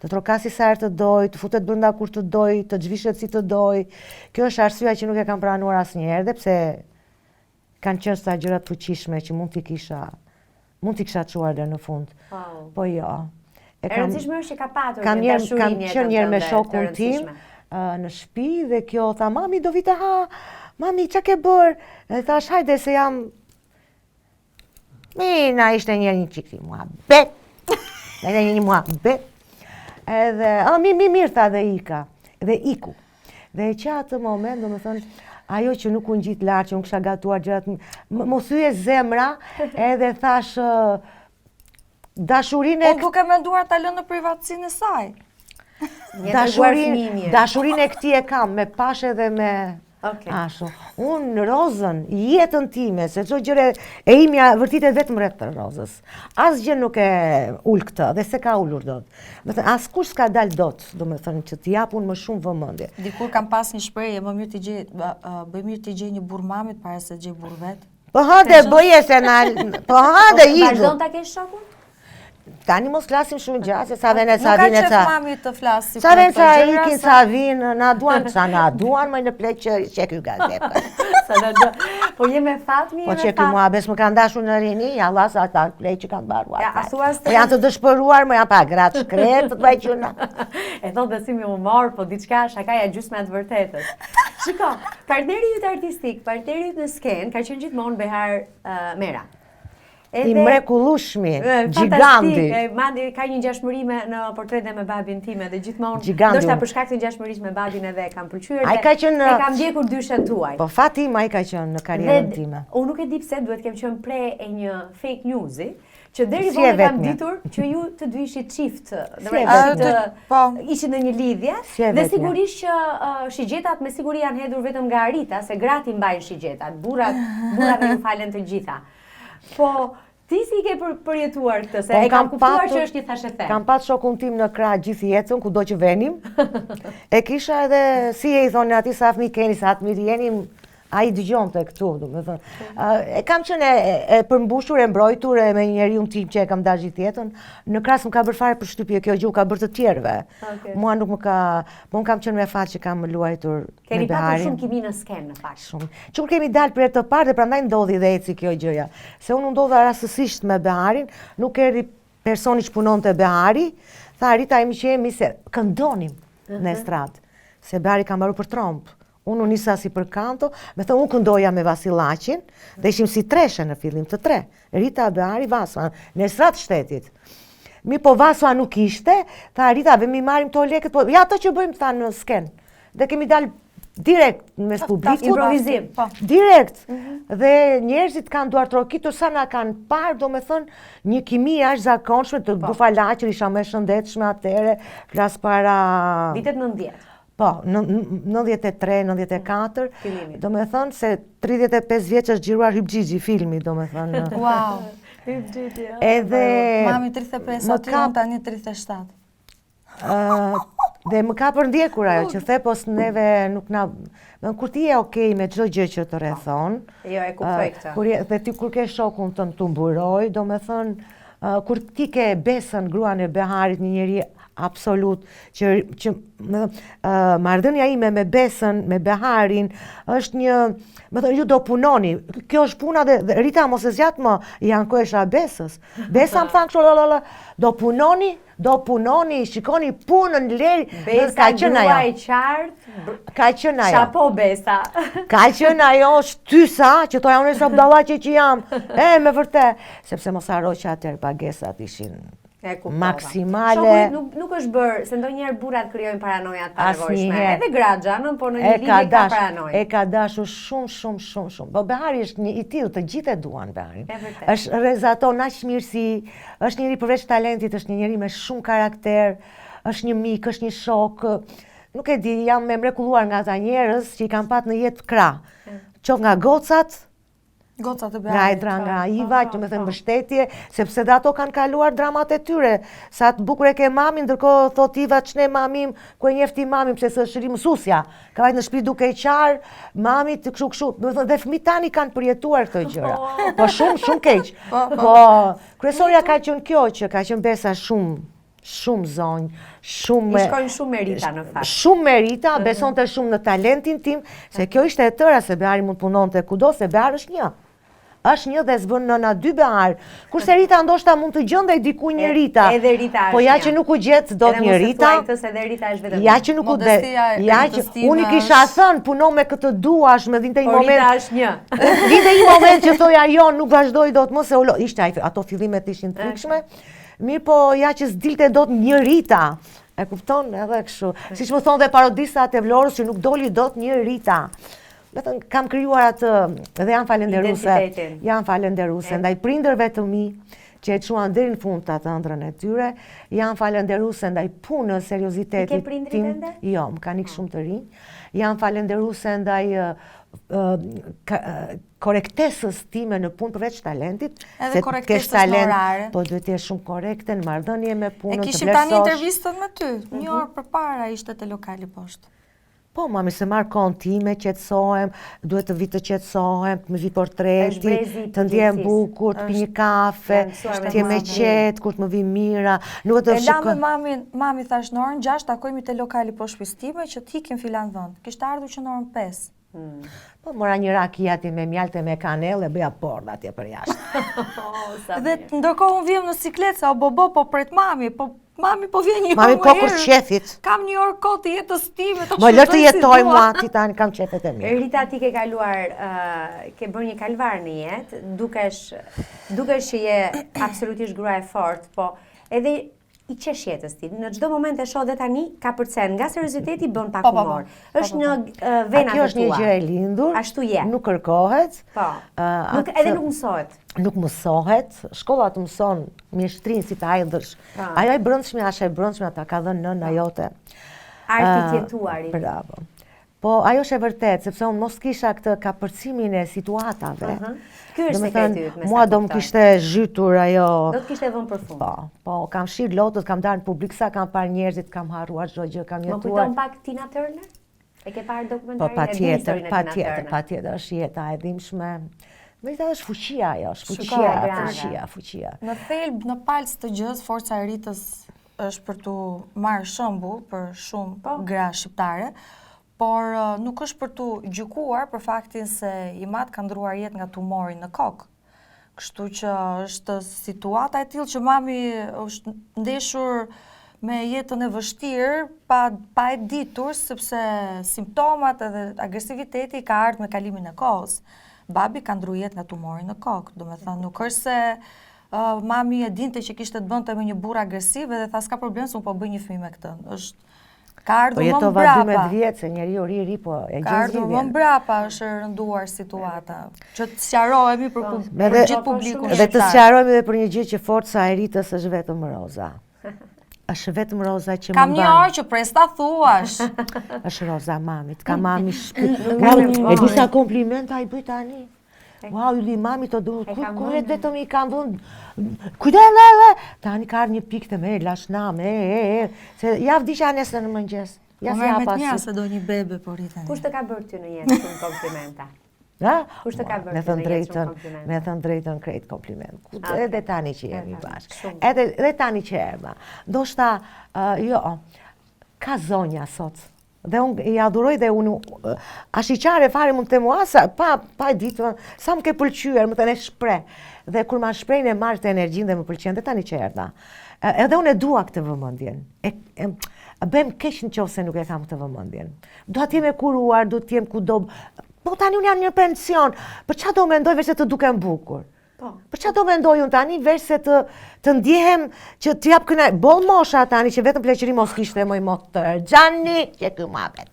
të trokasi sa herë të doj, të futet brenda kur të doj, të zhvishet si të doj. Kjo është arsyeja që nuk e kam pranuar asnjëherë, dhe pse kanë qenë sa gjëra të fuqishme që mund t'i kisha mund t'i kisha çuar deri në fund. Po. Po jo. E rëndësishme është që ka patur kam një njerë, dashuri kam në jetën qenë njerë me tënde, të shokun tim rëndësishme. në shtëpi dhe kjo tha, mami do vi të ha, mami ça ke bërë? Dhe thash, hajde se jam Mina ishte një një çik si muhabet. Edhe një një muhabet. Edhe, a, mi, mi, mirë, tha dhe ika. Dhe iku. Dhe që atë moment, do me thënë, ajo që nuk u ngjit lart, që unë kisha gatuar gjërat, më thyej zemra, edhe thash, dashurinë e Unë duke menduar ta lënë në privatësinë e saj. Një treguar fëmijë mirë. Dashurinë e këtij e kam, me pashe dhe me... Okej. Ashtu. Unë Rozën, jetën time, se çdo gjë e imja vërtitet vetëm rreth Rozës. Asgjë nuk e ul këtë dhe se ka ulur dot. Do thënë, askush s'ka dal dot, do me thënë që t'i jap unë më shumë vëmendje. Dikur kam pas një shprehje, më mirë t'i gjej, bëj mirë t'i gjej një burr mamit para se të gjej burr vet. Po hajde bëje se na, po hajde iku. Vazhdon ta kesh shokun? Tani mos flasim shumë gjatë, se sa vene, sa Nuk ka vinë, qef sa... mami të flasi Sa për vene, këto sa gjëra, ikin, sa vinë, na duan, sa na duan, më në plek që që ky gazet. Sa na duan. Po je me fat, mi Po je që me ky fat. muhabet s'më kanë dashur në rini, Allah sa ata plek që kanë mbaruar. Ja, a thua se- Po janë të dëshpëruar, më janë pa gratë shkret, të bëj quna. E thot dhe si mi humor, po diçka shakaja gjysma e të vërtetës. Shiko, partneri yt artistik, partneri yt në skenë ka qenë gjithmonë Behar uh, Mera. Edhe, I mrekullueshmi, gjiganti. Madje ka një ngjashmëri me në portret dhe me babin tim edhe gjithmonë, ndoshta për shkak të ngjashmërisë me babin edhe e kam pëlqyer dhe ka qenë, e kam ndjekur dyshen tuaj. Po fati im ai ka qenë në karrierën time. Unë nuk e di pse duhet kem qenë pre e një fake newsi, që deri vonë e kam ditur që ju të dy ishit çift, do të thotë po. ishit në një lidhje dhe sigurisht që uh, shigjetat me siguri janë hedhur vetëm nga Rita, se gratë i mbajnë shigjetat, burrat burrave ju falen të gjitha. Po, ti si i ke për, përjetuar këtë, se po, e kam kuptuar patur, që është një thashethem. Kam pat shokun tim në krah gjithë jetën, kudo që venim. e kisha edhe, si e i thonin atij sa fëmijë keni, sa të mirë jeni, ai dëgjonte këtu, domethënë. E kam qenë e, e përmbushur, e mbrojtur e me njeriun tim që e kam dashur gjithë jetën. Në krah s'më ka bërë fare përshtypje kjo gjë, u ka bërë të tjerëve. Okay. Mua nuk më ka, po unë kam qenë me fat që kam luajtur Keni patur shumë kimi në skenë në fakt. Shumë. Që kur kemi dalë për herë të parë dhe prandaj ndodhi dhe eci kjo gjëja. Se unë u ndodha rastësisht me Beharin, nuk erdhi personi që punonte Behari, tha Rita jemi që jemi se këndonim në mhm. estradë. Se Behari ka mbaru për trompë. Unë u nisa si për kanto, me thënë unë këndoja me Vasillaqin, dhe ishim si treshe në fillim të tre. Rita, Behari, Vasua, në estradë shtetit. Mirëpo Vasua nuk ishte, tha Rita, vemi marrim këto lekët, po ja ato që bëjmë, tha në skenë. Dhe kemi dalë direkt në mes publikut. Improvizim. Po. Direkt. Mhm. Dhe njerëzit kanë duartrokitur sa na kanë parë, domethënë, një kimi e jashtëzakonshme të po. bufalaqër, isha më e shëndetshme atëherë, flas para... Vitet 90. Po, 93, 94, domethënë se 35 vjeç është xhiruar Hyp Xhixhi filmi, domethënë. Wow. Hyp Xhixhi. Edhe Mami 35, aty unë tani 37. Dhe më ka përndjekur ajo që the, po neve nuk na më kur ti je okay me çdo gjë që të rrethon. Jo, e kuptoj këtë. Kur je, dhe ti kur ke shokun tënd të mburoj, domethënë kur ti ke Besën gruan e Beharit, një njeri absolut që që më uh, marrëdhënia ime me Besën, me Beharin është një, më thënë ju do punoni. Kjo është puna dhe, dhe Rita mos e zgjat më, i ankohesha Besës. Besa më tha kështu la la la, do punoni, do punoni, shikoni punën leri, Besa ka qenë ajo. e qartë. Ka qenë ajo. Shapo Besa. Ka qenë ajo shtysa që thoja unë sa budallaqe që jam. E me vërtet, sepse mos harro që atëherë pagesat ishin E kuptova. maksimale. Shoku nuk nuk është bërë, se ndonjëherë burrat krijojnë paranoja të panevojshme. Edhe gratë xhanëm, po në një lidhje ka paranojë. E ka dashur shumë shumë shumë shumë. Po Behari është një i tillë, të gjithë e duan Beharin. Është rrezaton aq mirësi, është njeri përveç talentit, është një njeri me shumë karakter, është një mik, është një shok. Nuk e di, jam e mrekulluar nga ata njerëz që i kam pat në jetë krah. Qoftë nga gocat, Gocat e Nga Edra, nga Iva, që me thënë mbështetje, sepse dhe ato kanë kaluar dramat e tyre. Sa të bukur e ke mamin, ndërkohë thot Iva ç'ne mamim, ku e njeh ti mamin, pse s'është ri mësusja. Ka vajt në shtëpi duke qarë, mami të kështu kështu, do të thënë dhe fëmijët tani kanë përjetuar këto gjëra. Po, po shumë shumë keq. Po, po. po kryesorja ka qenë kjo që ka qenë Besa shumë shumë zonjë, shumë I shkojnë shumë merita në fakt. Shumë merita, mhm. besonte shumë në talentin tim, se kjo ishte e tëra se Behari mund punonte kudo, se Behar është një. Është një dhe s'bën nëna dy Behar. Kurse Rita ndoshta mund të gjendej diku një Rita. Edhe Rita është. Po ja që nuk u gjet dot një Rita. Edhe mos e thuaj edhe Rita është vetëm. Ja që nuk u dhe. Ja që unë i kisha thënë puno me kë të duash, më vinte një po moment. Rita është një. Vinte një moment që thoja jo, nuk vazhdoj dot më se u ishte ai ato fillimet ishin të frikshme. Mirëpo ja që s'dilte dot një Rita. E kupton edhe kështu. Siç më thonë dhe parodistat e Vlorës që nuk doli dot një Rita. Me thënë, kam krijuar atë dhe jam falenderuse. Jam falenderuse. Ndaj prindërve të mi, që e çuan deri në fund atë ëndrrën e tyre, jam falenderuse ndaj punës, seriozitetit tim. I ke prindërit ende? Jo, më kanë ikë shumë të rinj. Jam falenderuse ndaj korrektesës time në punë përveç talentit, edhe korrektesës në orare. Po duhet të jesh shumë korrekte në marrëdhënie me punën, të vlerësosh. E kishim tani intervistën me ty, një mhm. orë përpara ishte te lokali poshtë. Po, mami, se marr kohën time, qetësohem, duhet të vi të qetësohem, të më vi portreti, të ndjehem bukur, të pi një kafe, të jem e qetë, kur të më vi mira, nuk e të shikoj. E lamë me mamin, mami thash në orën 6, takojmi te lokali poshtë shtëpisë time që të ikim filan vend. Kishte ardhur që në orën 5. Hmm. Po mora një raki atje me mjaltë me kanellë e bëja pordhë atje për jashtë. Oh, Dhe ndërkohë unë vijem në siklet se o bobo po pret mami, po. Mami po vjen një Mami po kur qefit. Kam një orë kohë të jetës time, të Më lër të jetoj mua ti tani kam qefet e mia. Rita ti ke kaluar, ke bërë një kalvar në jetë, dukesh dukesh që je absolutisht grua e fortë, po edhe i qesh jetës ti. Në çdo moment e shoh dhe tani kapërcen nga serioziteti bën pak po, po, po. humor. Është në venat e tua. Kjo është një gjë e lindur. Ashtu je. Nuk kërkohet. Po. Nuk edhe nuk mësohet. Nuk mësohet. Shkolla të mëson mjeshtrin si ta hidhësh. Ajo e brendshmja është e brendshmja ta ka dhënë nëna jote. Arti i të jetuarit. Bravo. Po, ajo është e vërtetë, sepse unë mos kisha këtë kapërcimin e situatave. Ky është sekreti yt, me Mua do më kishte zhytur ajo... Do të kishte vënë për fund. Po, po, kam fshirë lotët, kam dalë në publik, sa kam parë njerëzit, kam harruar çdo gjë, kam jetuar. Më kujton pak Tina Turner? E ke parë dokumentarin? Po, patjetër, patjetër, patjetër, është jeta e dhimbshme. Megjithatë është fuqia ajo, është fuqia, fuqia, fuqia. Në thelb, në palcë të gjësë, forca e Ritës është për t'u marrë shembull për shumë po. gra shqiptare, por nuk është për t'u gjykuar për faktin se im atë ka ndërruar jetë nga tumori në kokë. Kështu që është situata e tillë që mami është ndeshur me jetën e vështirë pa pa e ditur sepse simptomat edhe agresiviteti ka ardhur me kalimin e kohës. Babi ka ndërruar jetë nga tumori në kokë, domethënë nuk është se uh, mami e dinte që kishte të bënte me një burrë agresiv edhe tha s'ka problem se unë po bëj një fëmijë me këtë. Është Ka ardhur po më mbrapa. Po jetova 12 vjet se njeriu ri ri po e gjën Ka ardhur më mbrapa është rënduar situata. Që të sqarohemi për, po, për gjithë po, publikun Dhe të sqarohemi edhe për një gjë që forca e Ritës është vetëm Roza. Është vetëm Roza që më mban. Kam një orë që pres ta thuash. Është Roza mamit, ka mami shpirt. E di sa komplimenta i bëj tani. Wow, ylli mami të du, ku, ku e vetëm i kam dhënë, kujde le, le, tani ka ardhë një pikë të me, lash nam, e, e, e, se ja vdiqa nesër në mëngjes, ja po si ja pasi. Se do një bebe po rriteni. Kush të ka bërë ty në jetë shumë komplimenta? Ha? Kush të ka bërë ty në jetë shumë komplimenta? Me thënë drejtën krejt kompliment. Edhe tani që jemi bashkë. Edhe, edhe tani që erdha. Ndoshta, jo, ka zonja sot, Dhe unë i adhuroj dhe unë, ashiqare fare mund të them ua, sa, pa, pa e ditë, sa më ke pëlqyer, më thënë e shpreh. Dhe kur ma shprehin e marr të energjinë dhe më pëlqen dhe tani që erdha. Edhe unë e dua këtë vëmendjen. E, e, bëhem keq në qoftë se nuk e kam këtë vëmendjen. Do të jem e kuruar, do të jem kudo. Po tani unë jam në pension. Për ça do mendoj veç se të dukem bukur? Po. Për ça do mendoj unë tani veç se të, të ndjehem që të jap kënaq. Boll mosha tani që vetëm pleqëri mos kishte moj motër. Xhani, që ky muhabet.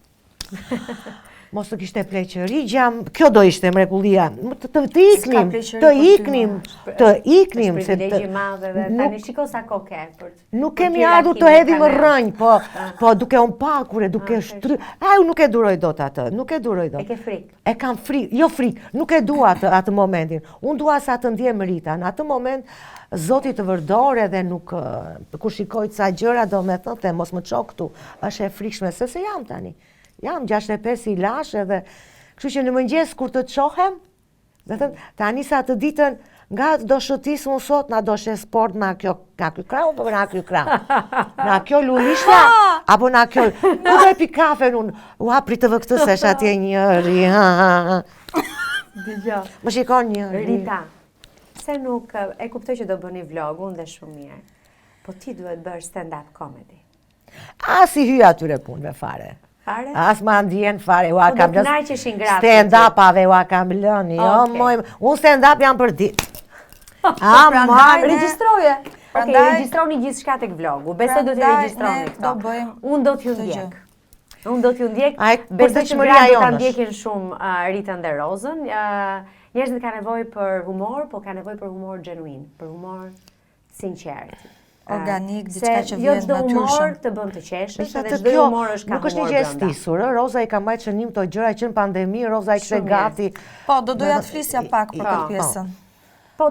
Mos të kishte pleqëri, gjam, kjo do ishte mrekullia. Të, të, të iknim, të iknim, të iknim. Është privilegj i madh edhe tani shiko sa kohë ke për Nuk kemi ardhur të hedhim rrënjë, po, ah. po duke u mpakur e duke ah, shtry. Ai unë nuk e duroj dot atë, nuk e duroj dot. E ke frikë. E kam frikë, jo frikë, nuk e dua atë, atë momentin. Unë dua sa të ndjehem Rita. Në atë moment, Zoti të përdor edhe nuk, kur shikoj ca gjëra, do me thënë, the, mos më ço këtu, është e frikshme, se se jam tani. Jam 65 i lash edhe, kështu që në mëngjes kur të çohem, do thënë, ta nisa atë ditën, nga do shëtis unë sot, na do shes sport, na kjo, nga ky krahu, apo nga ky krahu. Na kjo lulishtja, apo na kjo, ku do e pi kafen unë, ua prit të vë këtë se është atje njëri, ha, ha, ha. Dëgjo. Më shikon njëri. Rita, pse nuk, e kuptoj që do bëni vlogun dhe shumë mirë, po ti duhet bërë stand-up comedy. As i hyj atyre punëve fare. Fare? As ma ndjen fare, ua po kam lënë. Stand-up-ave ua kam lënë, jo, moj, unë stand-up jam për ditë. A, ma, regjistroje. Okej, regjistroni gjithçka tek vlogu. Besoj do t'i regjistroni këto. Unë do t'ju ndjek. Unë do t'ju ndjek. Besoj që gratë do ta ndjekin shumë Ritën dhe Rozën. Njerëzit kanë nevojë për humor, po kanë nevojë për humor genuin, për humor sinqert. Organik, diçka që vjen natyrshëm. Jo çdo humor të bën të qeshësh, edhe çdo humor është ka humor. Nuk është një gjë e stisur, ë, Roza i ka mbajtur shënim këto gjëra që në pandemi Roza i kishte gati. Po, do doja të flisja pak për këtë pjesën. Po,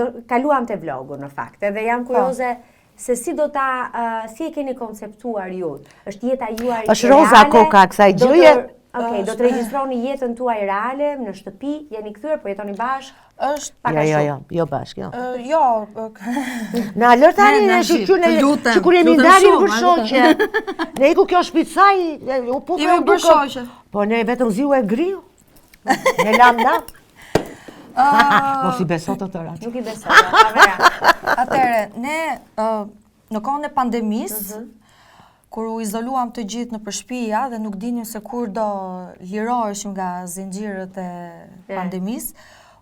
do kaluam te vlogu në fakt, edhe jam po. kurioze se si do ta si e keni konceptuar ju. Është jeta juaj reale? Është Roza koka kësaj gjëje. Okej, do të regjistroni jetën tuaj reale në shtëpi, jeni kthyer, po jetoni bashkë? Është pak a jo, jo, jo, jo bashkë, jo. Jo. Na lër tani ne shyqyr ne që kur jemi ndarë jemi bërë shoqe. Ne iku kjo shpicaj, u puthë Jemi bërë shoqe. Po ne vetëm ziu e griu. Ne lam la. Mos i beso të tërat. Nuk i beso, Atëherë, ne. Në kohën e pandemisë, mhm. kur u izoluam të gjithë nëpër shpia dhe nuk dinim se kur do liroheshim nga zinxhirët e pandemisë,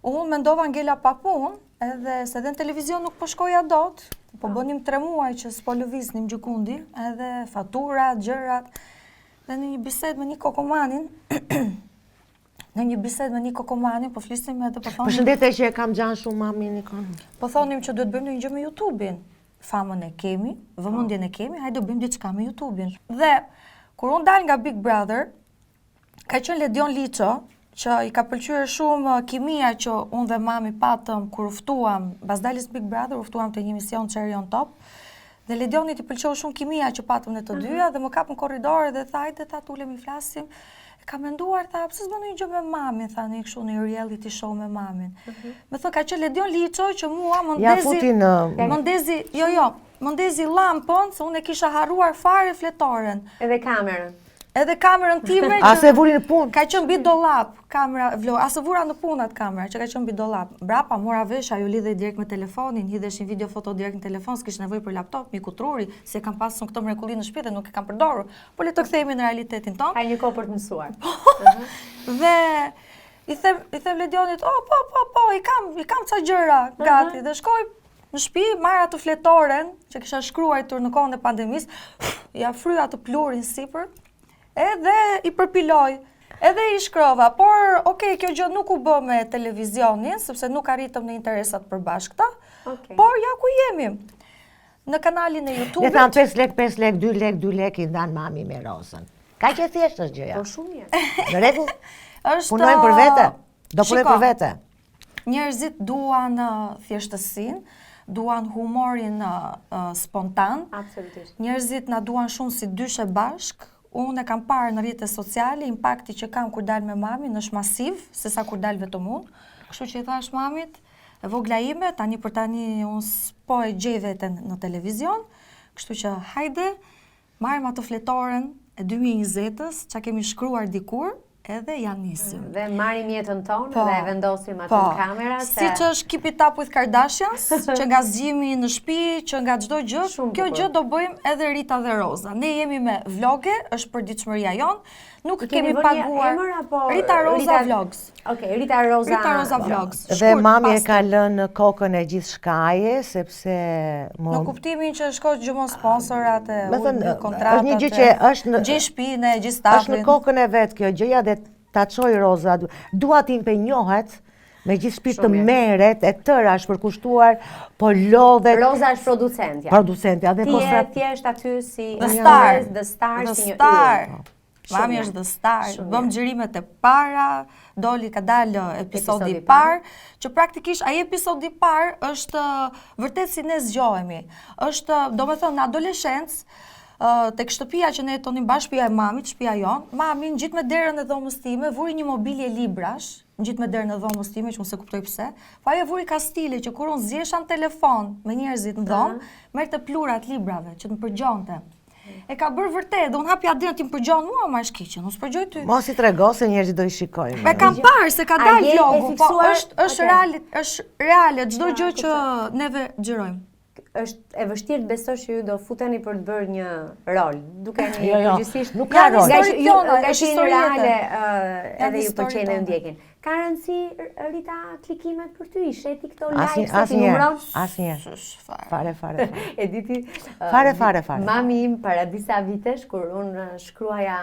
unë mendova ngela pa punë, edhe se edhe në televizion nuk po shkoja dot, po po. bënim tre muaj që s'po lëviznim gjëkundi, edhe faturat, gjërat, dhe në një bisedë me Niko Komanin, në një bisedë me Niko Komanin, po flisnim edhe po thonim... Përshëndetje që e kam xhan shumë mami Niko. Po thonim që duhet bëjmë një gjë me YouTube-in. Famën e kemi, vëmendjen e kemi, hajde bëjmë diçka me YouTube-in. Dhe, kur unë dal nga Big Brother, ka qenë Ledion Liço, që i ka pëlqyer shumë uh, kimia që unë dhe mami patëm kur u ftuam, mbas daljes Big Brother, u ftuam te një emision Cherry on Top, Dhe Ledionit i pëlqeu shumë kimia që patëm ne të mhm. dyja dhe më kap në korridor dhe tha, hajde tha të ulemi flasim. E kam menduar, tha, pse s'bën një gjë me mamin, tha, një kështu një reality show me mamin. Mm -hmm. Më thë, ka qenë Ledion Liço që mua më ndezi... Ja futi në... Më ndezi, jo, jo, më ndezi llampën, se unë e kisha harruar fare fletoren. Edhe kamerën. Edhe kamerën time që... A s'e vuri në punë? Ka qenë mbi dollap, kamera vlog, a s'e vura në punë atë kamera, që ka qenë mbi dollap. Mbrapa, mora vesh, ajo lidhej direkt me telefonin, hidheshin video foto direkt në telefon, s'kish nevojë për laptop, m'iku truri, se kam pasur këtë mrekulli në shtëpi dhe nuk e kam përdorur. Po le të kthehemi në realitetin tonë. Ka një kohë për të mësuar. Dhe i them i them Ledionit, "Oh, po, po, po, i kam, i kam ca gjëra gati." Dhe shkoj Në shtëpi marr atë fletoren që kisha shkruajtur në kohën e pandemisë, ia fryj atë pluhurin sipër, edhe i përpiloj, edhe i shkrova, por ok, kjo gjë nuk u bë me televizionin, sepse nuk arritëm në interesat e përbashkëta, okay. por ja ku jemi, në kanalin e YouTube-it. Ne thamë 5 lek, 5 lek, 2 lek, 2 lek, i ndan mami me Rozën. Kaq e thjeshtë është gjëja. Po shumë mirë. Në rregull? Është... Punojmë për vete. Do punojmë për vete. Njerëzit duan thjeshtësinë, duan humorin spontan. Absolutisht. Njerëzit na duan shumë si dyshe bashkë. Unë e kam parë në rrjete sociale, impakti që kam kur dal me mamin është masiv, sesa kur dal vetëm unë. Kështu që i thashë mamit, e vogla ime, tani për tani unë s'po e gjej veten në televizion, kështu që hajde, marrim atë fletoren e 2020-ës, ça kemi shkruar dikur, edhe ja nisim. Dhe marrim jetën tonë po, dhe e vendosim aty po, në kamera. Se... Siç është Keep It Up with Kardashians, që nga zgjimi në shtëpi, që nga çdo gjë, kjo gjë do bëjmë edhe Rita dhe Roza. Ne jemi me vloge, është përditshmëria jonë, nuk kemi paguar. Emër, apo... Rita Roza Rita... Vlogs. Ok, Rita Roza... Rita Roza Vlogs. Dhe mami e ka lënë në kokën e gjithçkaje, sepse... Në kuptimin që shko gjëmon sponsorat e kontratat është një gjë që është në gjithë shpinë, gjithë stafin. Është në kokën e vet kjo gjëja dhe ta çoj Roza. Dua të impenjohet me gjithë shpirt të merret e tëra është përkushtuar, po lodhet. Roza është producentja. Producentja dhe po sa thjesht aty si the star, the star si një yll. Mami është the star. Bëmë xhirimet e para, doli ka dalë episodi i parë, që praktikisht ai episodi i parë është vërtet si ne zgjohemi. Është, domethënë, në adoleshencë, tek shtëpia që ne jetonim bashkë, shtëpia e mamit, shtëpia jonë, mami ngjit me derën e dhomës time, vuri një mobilje librash, ngjit me derën e dhomës time, që unë s'e kuptoj pse, po ajo vuri kastile që kur unë zihesha në telefon me njerëzit në dhomë, merrte pluhrat e librave që të më përgjonte. E ka bërë vërtet, dhe unë hapja derën ti më përgjon mua, marrësh keqen, unë s'përgjoj ty. Mos i trego se njerëzit do i shikojnë. E kam parë se ka dalë vlogu, po është është reale, është reale çdo gjë që neve xhirojmë. Është e vështirë të besosh që ju do futeni për të bërë një rol. Dukeni jo, jo, përgjithsisht nuk ka rol. Nga që ju nga që jeni reale edhe ju pëlqejnë e ndjekin. Ka rëndësi Rita klikimet për ty, i sheh ti këto likes se ti numëron? Asnjëherë. Fare, fare, fare. E di ti? Fare, fare, fare. Mami im para disa vitesh kur unë shkruaja,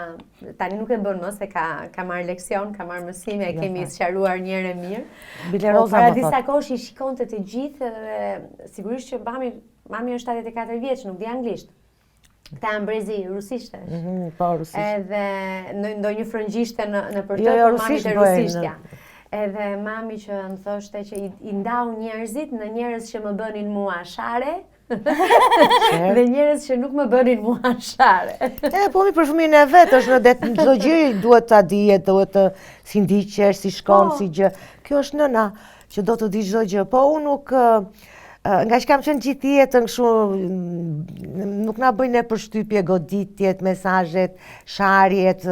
tani nuk e bën më se ka ka marrë leksion, ka marrë mësime, e jo, kemi sqaruar një herë e mirë. Bile po, Roza para disa kohësh i shikonte të gjithë dhe sigurisht që mami mami është 74 vjeç, nuk di anglisht. Këta janë brezi rusishtesh. Mm -hmm, po, rusisht. Edhe në ndonjë frëngjishte në në për të, jo, jo, po mami te rusishtja. Edhe mami që më thoshte që i, i ndau njerëzit në njerëz që më bënin mua share, dhe njerëz që nuk më bënin mua share. E, po mi për fëmijën e vet, është në det në çdo gjë duhet ta dije, duhet të si ndiqesh, si shkon, po. si gjë. Kjo është nëna që do të di çdo gjë. Po unë nuk nga që kam qenë gjithë jetën kështu nuk na bëjnë ne përshtypje goditjet, mesazhet, sharjet,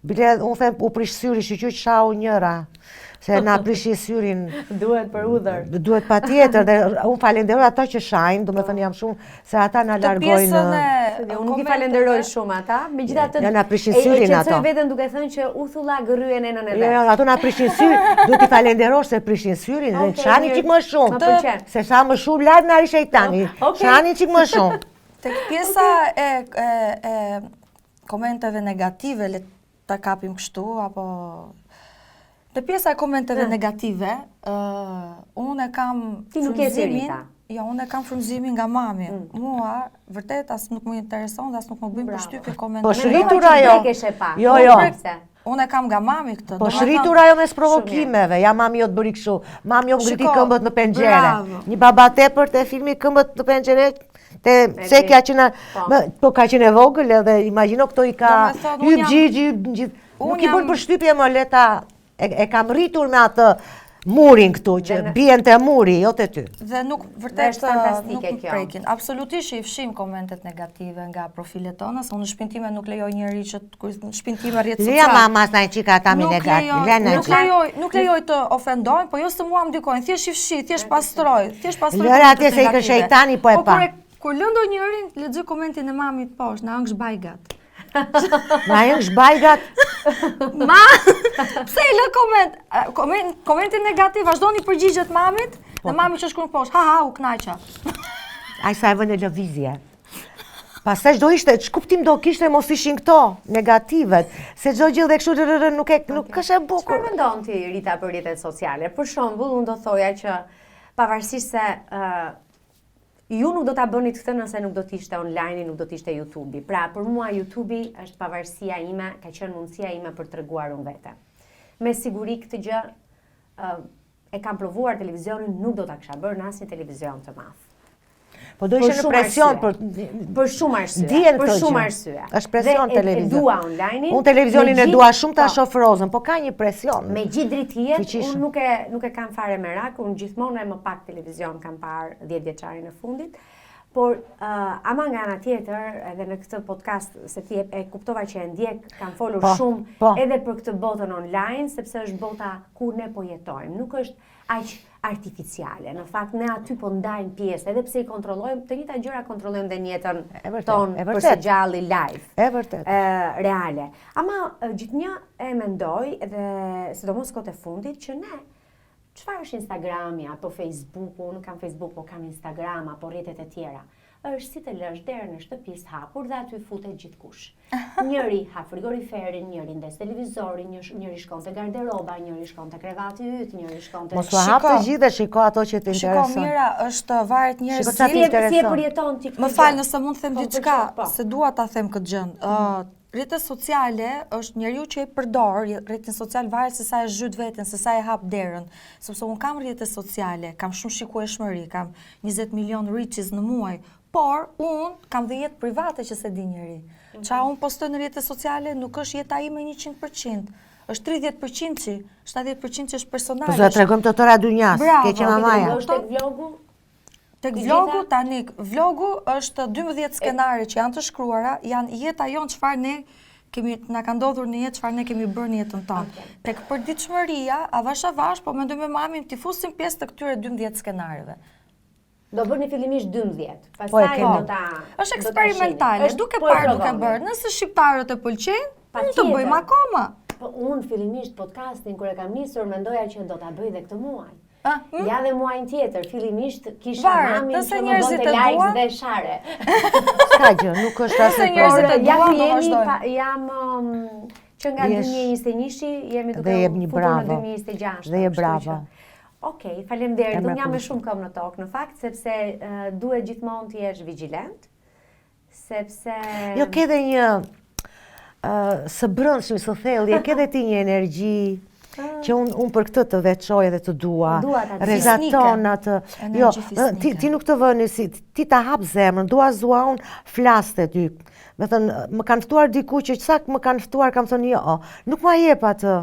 bile unë them u prish syri, shyqyr që shau njëra. Se na prishi syrin. Duhet për udhër. Duhet patjetër dhe unë falenderoj ata që shajnë, domethënë jam shumë, se ata na largojnë. Unë nuk i falenderoj shumë ata, megjithatë jo, na prishin syrin ato. E qetësoj veten duke thënë që uthulla gërryen enën e vet. Jo, ato na prishin syrin, duhet t'i falenderosh se prishin syrin dhe shani çik më shumë. Se sa më shumë lart na rri shejtani. Shani çik më shumë. Tek pjesa e e komenteve negative, le ta kapim kështu apo te pjesa e komenteve negative, uh, unë e kam Ti nuk je si Rita. Jo, unë e kam frymëzimin nga mami. Mm. Mua vërtet as nuk më intereson dhe as nuk më bëjnë përshtypje komentet. Po rritur ajo. Jo, jo. Unë e kam nga mami këtë. Po rritur ajo mes provokimeve. Ja mami jot bëri kështu. Mami jot ngriti këmbët në penxhere. Një baba tepër te filmi këmbët në penxhere Te cekja që na, po. po ka qenë e vogël edhe imagjino këto i ka hyp gjigji, gjithë. Nuk i bën përshtypje më leta, e, e kam rritur me atë murin këtu, që bien te muri, jo te ty. Dhe nuk vërtet nuk më prekin. Absolutisht që i fshijmë komentet negative nga profilet tona, se unë në shpinë time nuk lejoj njeri që kur në shpinë time rrjet social. Leja mama sa një çika ata mi negativ, lena nuk lejoj, nuk lejoj të ofendojnë, po jo se mua më ndikojnë, thjesht i fshij, thjesht pastroj, thjesht pastroj. Lëre atje se i ka shejtani po e po pa. Po kur lëndoj njërin, lexoj komentin e mamit poshtë, na hëngsh bajgat. Na hëngsh bajgat. Ma, pse i lë koment, koment, komentin negativ, vazhdoni përgjigjet mamit, po. dhe mami që shkruan poshtë, ha ha, u knaqa. Ai sa e vën në lëvizje. Pastaj ç'do ishte, ç'kuptim do kishte mos ishin këto negativet, se çdo gjë dhe kështu rrrr nuk e nuk është e bukur. Çfarë mendon ti Rita për rrjetet sociale? Për shembull, unë do thoja që pavarësisht se uh, ju nuk do ta bënit këtë nëse nuk do të ishte online, nuk do të ishte YouTube-i. Pra, për mua YouTube-i është pavarësia ime, ka qenë mundësia ime për të treguar unë veten. Me siguri këtë gjë uh, e kam provuar televizionin, nuk do ta kisha bërë në asnjë televizion të madh. Po do ishe në presion për për shumë arsye. Dihen për shumë arsye. Është presion televizion. E dua online-in. Unë televizionin e dua shumë ta po. shoh Rozën, po ka një presion. Me gjithë dritëhijet, unë nuk e nuk e kam fare merak, unë gjithmonë e më pak televizion kam parë 10 vjeçarin e fundit. Por uh, ama nga ana tjetër, edhe në këtë podcast se ti e, e kuptova që e ndjek, kam folur po, shumë po. edhe për këtë botën online, sepse është bota ku ne po jetojmë. Nuk është aq artificiale. Në fakt ne aty po ndajmë pjesë, edhe pse i kontrollojmë, të njëjtat gjëra kontrollojmë dhe në jetën tonë për së gjalli live. E vërtet. Ë reale. Ama gjithnjë e mendoj edhe sidomos kohët e fundit që ne çfarë është Instagrami apo Facebooku, unë kam Facebook, po kam Instagram apo rrjetet e tjera është si të lësh derën e shtëpisë hapur dhe aty futet gjithkush. Njëri hap frigoriferin, njëri ndez televizorin, njëri shkon te garderoba, njëri shkon te krevati yt, njëri shkon te Mos u hap të gjithë dhe shiko ato që të interesojnë. Shiko Mira, është varet njerëz. Shiko çfarë të intereson. Si e përjeton ti këtë? Më fal nëse mund të them po, diçka, po. se dua ta them këtë gjë. Ë Rrjetet sociale është njeriu që e përdor, rrjetin social varet se sa e zhyt veten, se sa e hap derën. Sepse unë kam rrjete sociale, kam shumë shikueshmëri, kam 20 milion reaches në muaj, por unë kam dhe jetë private që s'e di njeri. Mm -hmm. Ça unë postoj në rrjete sociale nuk është jeta ime 100%, është 30% që, 70% që është personale. Po s'e tregojmë të tëra dynjas, ke që mamaja. Është tek vlogu? Tek vlogu, tani, vlogu është 12 skenare që janë të shkruara, janë jeta jonë çfarë ne kemi na ka ndodhur në jetë çfarë ne kemi bërë në jetën tonë. Okay. Tek përditshmëria, avash avash, po mendoj me mamin t'i fusim pjesë të këtyre 12 skenareve. Do bëni fillimisht 12, po, pastaj po, do ta Është eksperimentale, është duke po parë duke bërë. Nëse shqiptarët e pëlqejnë, mund të bëjmë akoma. Po unë fillimisht podcastin kur e kam nisur mendoja që do ta bëj dhe këtë muaj. Ah, hm? Ja dhe muajin tjetër, fillimisht kisha mamin që më bënte likes dhe share. S'ka gjë, nuk është asnjë njerëzit e duan, do vazhdojmë. Jam um, që nga 2021-shi jemi duke u futur në 2026. Dhe je bravo. Okej, faleminderit. Unë jam me shumë këmbë në tokë, në fakt, sepse duhet gjithmonë të jesh vigjilent, sepse... Jo, ke dhe një së brendshmi, së thelli, e ke dhe ti një energji që unë un për këtë të veçoj edhe të dua. Dua ta Rrezaton atë. Jo, ti, ti nuk të vëni si, ti ta hap zemrën, dua s'dua unë flas te ty. Me thënë, më kanë ftuar diku që sa më kanë ftuar, kam thënë jo, nuk ma jep atë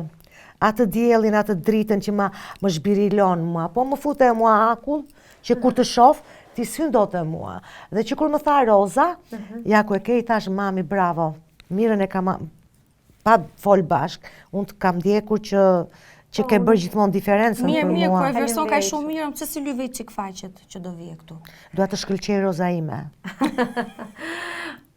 atë diellin, atë dritën që ma më zhbirilon mua, po më fute mua akull, që kur të shof, ti s'hyn dot te mua. Dhe që kur më tha Roza, uh mhm. -huh. ja ku e ke i thash mami, bravo, Mirën e kam pa fol bashk, unë të kam ndjekur që Që ke bërë gjithmonë diferencën Mirë, për mirë, mua. kur e vlerëson kaq Faleminderit shumë mirë, pse s'i lyve i çik faqet që do vije këtu? Dua të shkëlqej Roza ime.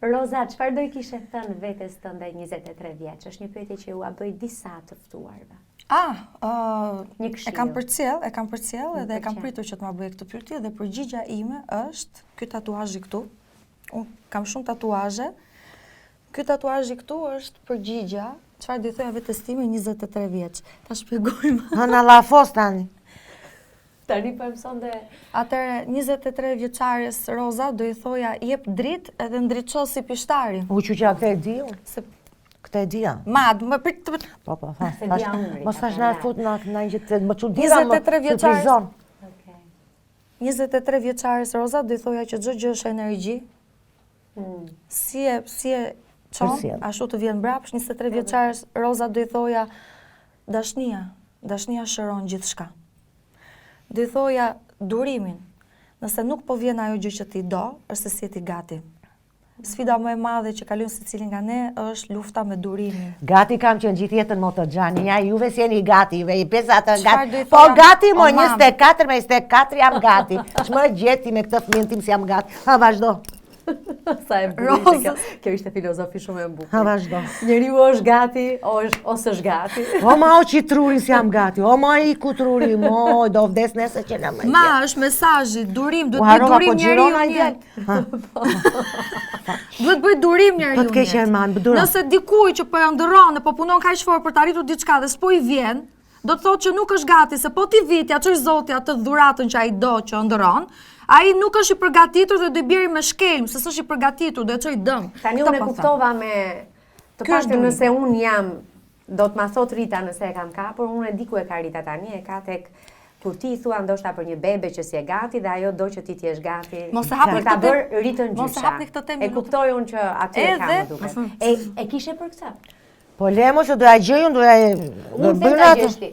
Roza, çfarë do i kishe thënë vetes tënde 23 vjeç? Është një pyetje që ua bëj disa të ftuarve. Ah, uh, Një e këshillë. kam përcjell, e kam përcjell edhe e kam pëlqen. pritur që të ma bëjë këtë pyetje dhe përgjigja ime është ky tatuazhi këtu. Unë kam shumë tatuazhe. Ky tatuazhi këtu është përgjigja, çfarë do i thoja vetes time 23 vjeç. Ta shpjegojmë. Hëna llafos tani. Tani po e mëson dhe Atëre 23 vjeçares Roza do i thoja jep dritë edhe ndriço si pishtari. U që që këtë e di unë. Se Këtë e dija. ma, më prit të Po, po, tha. Se dija unë, Rita, Mos thash na prandaj. fut na na një gjë të më çudira më 23 vjeçares. surprizon. Okej. 23 vjeçares Roza do i thoja që çdo gjë është energji. Mm. Si e si e çon, Përcjell. ashtu të vjen mbrapsht. 23 vjeçares Roza do i thoja dashnia, dashnia shëron gjithçka. Do i thoja durimin. Nëse nuk po vjen ajo gjë që ti do, është se si je ti gati. Sfida më e madhe që kalojnë secili nga ne është lufta me durimin. Gati kam qenë gjithë jetën mo të xhani, ja juve s'jeni gati, juve i pesa të Çfarë gati. do i Po thoja? gati mo O, mam. 24 me 24 jam gati. Ç'më gjeti me këtë fëmijën tim si jam gati. Ha vazhdo. Sa e bukur ishte kjo. Rozës. Kjo ishte filozofi shumë e bukur. Ha vazhdo. Njeriu është gati, o është ose është gati. O ma o qi truri si jam gati, o ma iku truri, mo, do vdes nesër që në më Ma, është mesazhi, durim, U duhet bëj harrova, durim po njeriu xhiron ai një. djalë. Ha. Duhet bëj durim njeriu. Po të keqen, një. ma, duro. Nëse dikuj që po e ëndërron e po punon kaq fort për të arritur diçka dhe s'po i vjen, do të thotë që nuk është gati, se po ti vit, ja çoj Zoti atë dhuratën që ai do që ëndërron, ai nuk është i përgatitur dhe do i bjeri me shkelm, se s'është i përgatitur, do e çoj dëm. Tani Këtë unë e po them. kuptova me të Ky është paktën durimi. nëse unë jam do të ma thot Rita nëse e kam kapur, unë e di ku e ka Rita tani, e ka tek kur ti i thua ndoshta për një bebe që si e gati dhe ajo do që ti të jesh gati. Mos e hapni Për ta këtë temë- bërë Ritën gjysha. mos e hapni këtë temë, E ju lutem. kuptoj unë që aty e ka Edhe- më duket. E e kishe për këtë? Po lemo se do ja gjej unë, do ja do Unë them bëj ta atë. gjesh ti.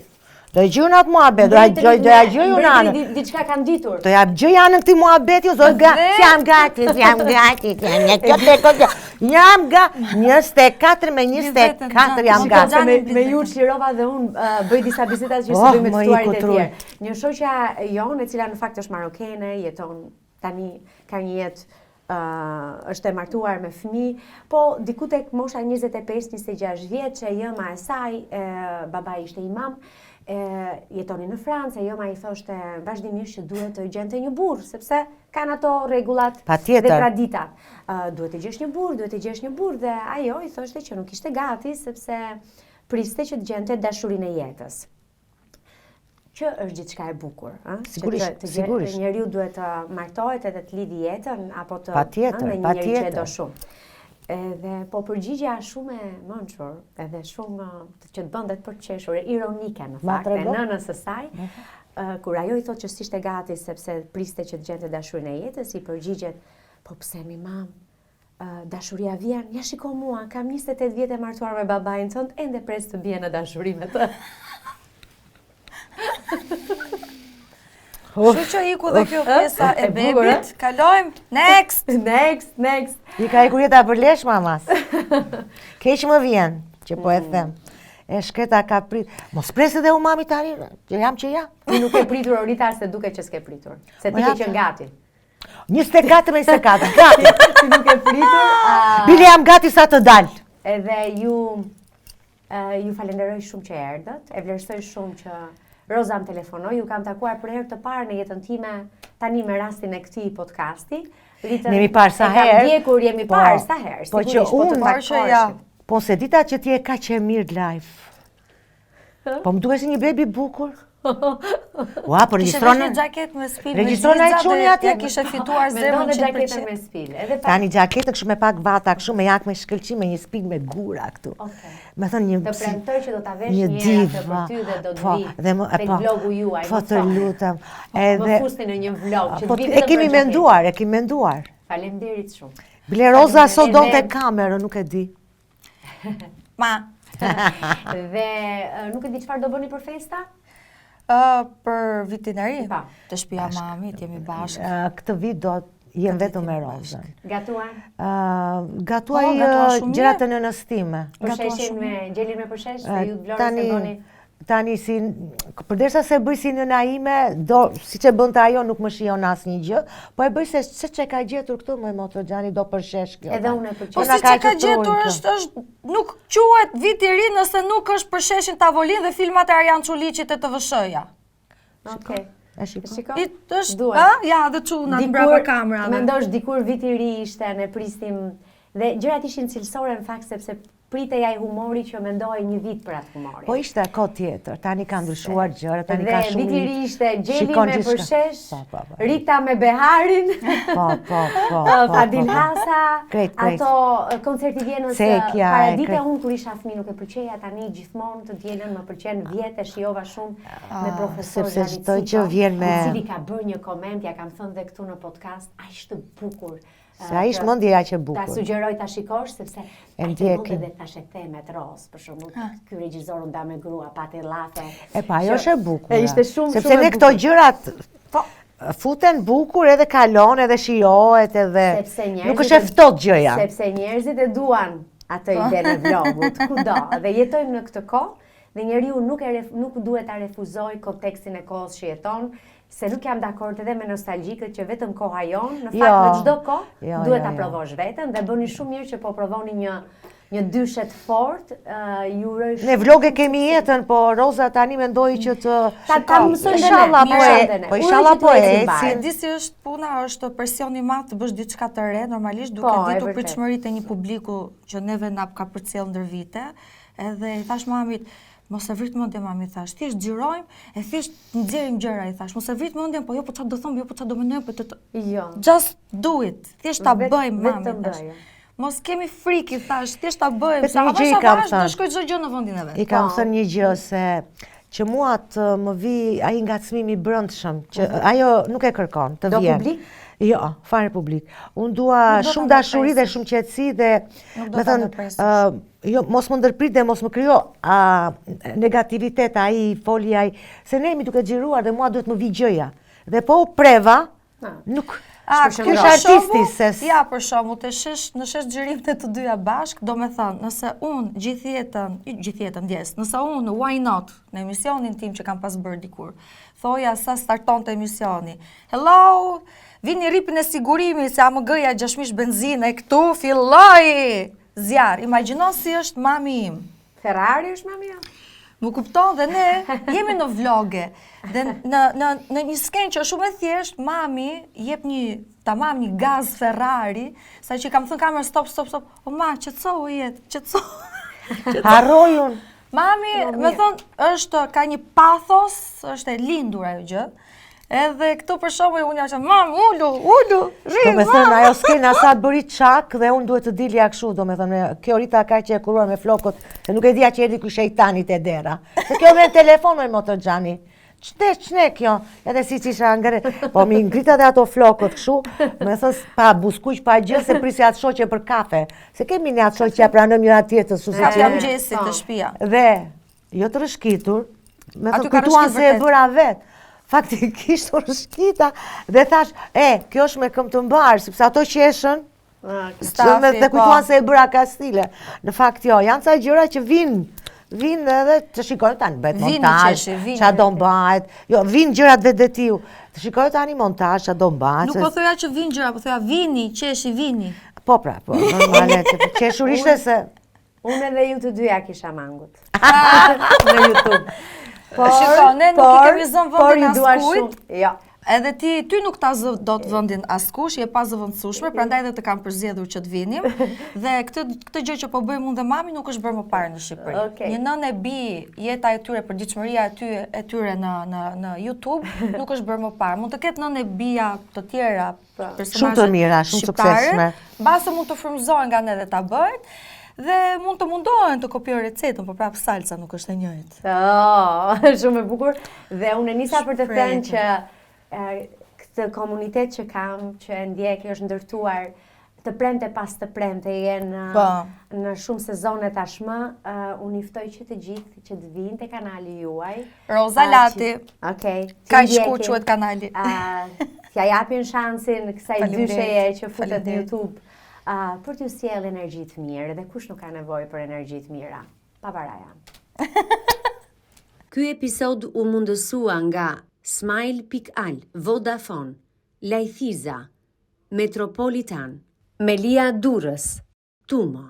Do e gjej unë atë muhabet, do ja gjej, do ja gjej unë anën. Mbretëri diçka kanë ditur. Do ja gjej anën këtij muhabeti, unë zoj ga, Dhe- si jam gati, si jam gati, si jam një kjo të kjo. Jam ga, 24 me 24 jam Shiko, gati. Se me, Xhani me ju çlirova dhe unë uh, bëj disa biseda që Oh, si bëj me më të ftuarit iku e truri. tjerë. Një shoqja jonë, e cila në fakt është marokene, jeton tani ka një jetë uh, është e martuar me fëmijë, po diku tek mosha 25-26 vjeç, e jëma e saj, e, babai ishte imam, e, jetonin në Francë, e jëma i thoshte vazhdimisht që duhet të gjente një burrë, sepse kanë ato rregullat Patjetër. dhe traditat. Ë, duhet të gjesh një burrë, duhet të gjesh një burrë dhe ajo i thoshte që nuk ishte gati sepse priste që të gjente dashurinë e jetës. Që është gjithçka e bukur, ë? Që Sigurisht, të, të gje- sigurisht. Njeriu duhet të martohet edhe të lidhi jetën apo të Patjetër, ë, me një njeri që e do patjetër. shumë. Edhe po përgjigja është shumë e mençur, edhe shumë ë, që të bën dhe të përqeshur, ironike në Ma fakt, e trego. nënës së saj, ë, kur ajo i thotë që s'ishte gati sepse priste që të gjente dashurinë e jetës, i përgjigjet, po pse mi mam, ë, dashuria vjen, ja shiko mua, kam 28 vjet e martuar me babain tënd, ende pres të bie në dashuri me të. Kështu që iku dhe kjo pjesa e E bukur, bebit, kalojmë next. Next, next. I ka ikur jeta për lesh mamas. Keq më vjen, që po e them. E shkreta ka prit. Mos pres edhe u mami tani, që jam që jam. Ti nuk e pritur Orita se duket që s'ke pritur. Se ti Ma ke ja, qenë gati. 24 me 24, gati. Ti nuk e pritur. a, Bile jam gati sa të dal. Edhe ju e, ju falenderoj shumë që erdhët, e vlerësoj shumë që Roza më telefonoi, ju kam takuar për herë të parë në jetën time tani me rastin e këtij podcasti. Ritën Ne jemi parë sa e kam herë. ndjekur, jemi Po, parë sa herë, po që sigurisht, po të unë- Parë që ja. takoheshim. Po se dita që ti e kaq e mirë live. Po më duket si një bebi bukur. Ua, po Kishe regjistron. vesh një xhaket me spil, me Regjistron ai xixa çuni dhe atje? Ja kishe fituar Mendon zemrën dhe xhaketën 100%. me spil. Edhe pa Tani xhaketën kështu me pak vata, kështu me jak me shkëlqim, me një spik me gura këtu. Okej. Me thënë një Të si- premtoj që do ta vesh një një herë atë diva. për ty dhe do të Po, vi dhe më, e, tek po, vlogu juaj, Po më të thoni. lutem. Më Edhe fusni në një vlog që po të vi e vetëm kemi për xhaketën. menduar, e kemi menduar. Faleminderit shumë. Bile Roza sot Faleminderit. donte kamerën, nuk e di. Ma, Dhe e, nuk e di çfarë do bëni për festa? ë për vitin e ri, Pa. te shtëpia e mamit jemi bashkë. Ë, Këtë vit do jem vetëm me Rozën. Gatuan? Ë, Gatuaj Po, gatua ë, shumë gjërat mirë. e nënës time. Përshesh shumë me gjelin me përshesh, se Ë, ju të Vlorës e bëni. Tani si, përderisa s'e bëj si nëna ime, do, siç e bënte ajo nuk më shijon asnjë gjë, po e bëj se se ç'e ka gjetur këtë më motër xhani do përshesh kjo. Edhe unë e pëlqej. Po si ç'e ka gjetur është është nuk quhet vit i ri nëse nuk është përsheshi në tavolinë dhe filmat e Arjan Çuliqit e TVSH-ja. Okej. E shiko. Shiko. I është, a? Ja, dhe çunat mbrapa kamerave. Mendosh dikur viti i ri ishte, ne prisnim dhe gjërat ishin cilësore në fakt sepse pritej ai humori që mendohej një vit për atë humorin. Po ishte kohë tjetër, tani ka ndryshuar gjërat, tani ka shumë. Dhe viti i ri ishte Gjeli me përshesh, po, po, po. Rita me Beharin. Po, po, po. Fadil Hasa, ato koncerti i Vjenës paradite unë kur isha fëmijë nuk e pëlqeja tani gjithmonë të dielën më pëlqen vjet e shijova shumë me ah, profesor Sepse çdo gjë vjen me i cili ka bërë një koment, ja kam thënë dhe këtu në podcast, aq të bukur. Se ai është mendja aq e bukur. Ta sugjeroj ta shikosh sepse e ndjek edhe thashethemet Rozë, për shembull, ah. ky regjisor u nda me grua, pati llafe. E pa, ajo është e bukur. E ishte shumë sepse ne këto gjërat po futen bukur edhe kalon edhe shijohet edhe nuk është e ftohtë gjëja. Sepse njerëzit e duan atë po. idenë e vlogut, kudo. Dhe jetojmë në këtë kohë dhe njeriu nuk e nuk duhet ta refuzojë kontekstin e kohës që jeton, se nuk jam dakord edhe me nostalgjikët që vetëm koha jonë, në fakt jo, në çdo kohë jo, duhet jo, ta jo. provosh veten dhe bëni shumë mirë që po provoni një një dyshe të fortë, uh, ju uroj shumë. Ne vlog e kemi jetën, po Roza tani mendoj që të ta ta mësojmë dhe ne. Po e, po inshallah po ecin. Di si është puna, është presion i madh të bësh diçka të re, normalisht duke po, ditur pritshmëritë e një publiku që neve na ka përcjellë ndër vite. Edhe i thash mamit, mos e vrit mendjen mami thash, thjesht xhirojmë e thjesht nxjerrim gjëra i thash, mos e vrit mendjen, po jo po çfarë do thonë, jo po çfarë do mendojmë, po të të... Jo. Just do it. Thjesht ta bëjmë mami thash. Mos kemi frikë i thash, thjesht ta bëjmë, sa avash avash do shkojë çdo gjë në vendin e vet. I kam po. thënë një gjë se që mua të më vi ai ngacmimi i brendshëm, që mhm. ajo nuk e kërkon, të vjen. Do publik? Jo, fare publik. Unë dua shumë dashuri dhe shumë qetësi dhe me thënë, jo, mos më ndërprit dhe mos më krijo a, negativitet ai, foli ai, se ne jemi duke xhiruar dhe mua duhet më vi gjëja. Dhe po u preva, nuk, A, ky është artisti se... Ja, për shembull, të shesh, në shesh xhirim të të dyja bashkë, do me thënë, nëse unë gjithë jetën, gjithë jetën, ndjesë, nëse unë, why not, në emisionin tim që kam pas bërë dikur, thoja sa startonte emisioni, hello, vini rripin e sigurimit, se AMG-ja 6000 benzinë, e këtu, filloi! Zjarr, imagjino si është mami im. Ferrari është mami im. Më kupton dhe ne jemi në vloge dhe në në në një skenë që është shumë e thjeshtë, mami jep një tamam një gaz Ferrari, sa që i kam thënë kamerës stop stop stop. O ma, qetësohu jetë, qetësohu. Harroj unë. Mami, me thënë, është, ka një pathos, është e lindur ajo gjë. Edhe këtu për shembull, unë jam që, mam, ulu, ulu, rri, Do me thënë, ajo skena sa të bëri çak dhe unë duhet të dilja kështu, do me thënë, kjo Rita ka që e kuruar me flokët, se nuk e dija që erdhi ky shejtani te dera. Se kjo me telefon me motër xhani. Ç'ne, ç'ne kjo? Edhe si që isha ngre, po mi ngrita dhe ato flokët kështu, me thënë, pa buzëkuq, pa gjë, se prisja atë shoqe për kafe. Se kemi ne atë shoqe që ja pranojmë njëra tjetrës, shu se që... Mëngjesi te shpia. Dhe, jo të rëshkitur, me thënë, kujtuan se e bëra vetë. Faktikisht u rëshkita dhe thash, e, kjo është me këmbë të mbarë, sepse ato qeshën, Stafi, dhe kujtuan po. se e bëra kastile. Në fakt jo, janë ca gjëra që vinë, vinë edhe të shikojmë tani bëhet montazh, ça do mbahet. Jo, vinë gjërat vetvetiu. Të shikojmë tani montazh, ça do mbahet. Nuk po thoja që vinë gjëra, po thoja vini, qeshi, vini. Po pra, po, normale, qeshur ishte se Unë edhe ju të dyja kisha mangut. Në YouTube. Por, Shiko, ne nuk i kemi zënë vendin askujt. Jo. Edhe ti, ty nuk ta zë dot vendin askush, je e pazëvendësueshme, prandaj edhe të kam përzgjedhur që të vinim. Dhe këtë këtë gjë që po bëjmë unë dhe mami nuk është bërë më parë në Shqipëri. Okay. Një nënë e bijë, jeta e tyre, përditshmëria e tyre, e tyre në në në YouTube nuk është bërë më parë. Mund të ketë nënë e bija të tjera, Po. Shumë të mira, shumë të suksesshme. Mbase mund të frymëzohen nga ne dhe ta bëjnë dhe mund të mundohen të kopjojnë recetën, por prapë salca nuk është e njëjtë. Oh, shumë e bukur. Dhe unë e nisa për të thënë që këtë komunitet që kam, që e ndjek, është ndërtuar të premte pas të premte jenë po. në shumë sezone tashmë, uh, unë i ftoj që të gjithë që të vinë te kanali juaj. Roza Lati. Okej. Kaq shkurt quhet kanali. T'ia japin shansin kësaj dysheje që futet në YouTube uh, për t'ju sjellë energji të mirë dhe kush nuk ka nevojë për energji të mira. Pa para jam. Ky episod u mundësua nga Smile.al, Vodafone, Lajthiza, Metropolitan, Melia Durrës, Tumo.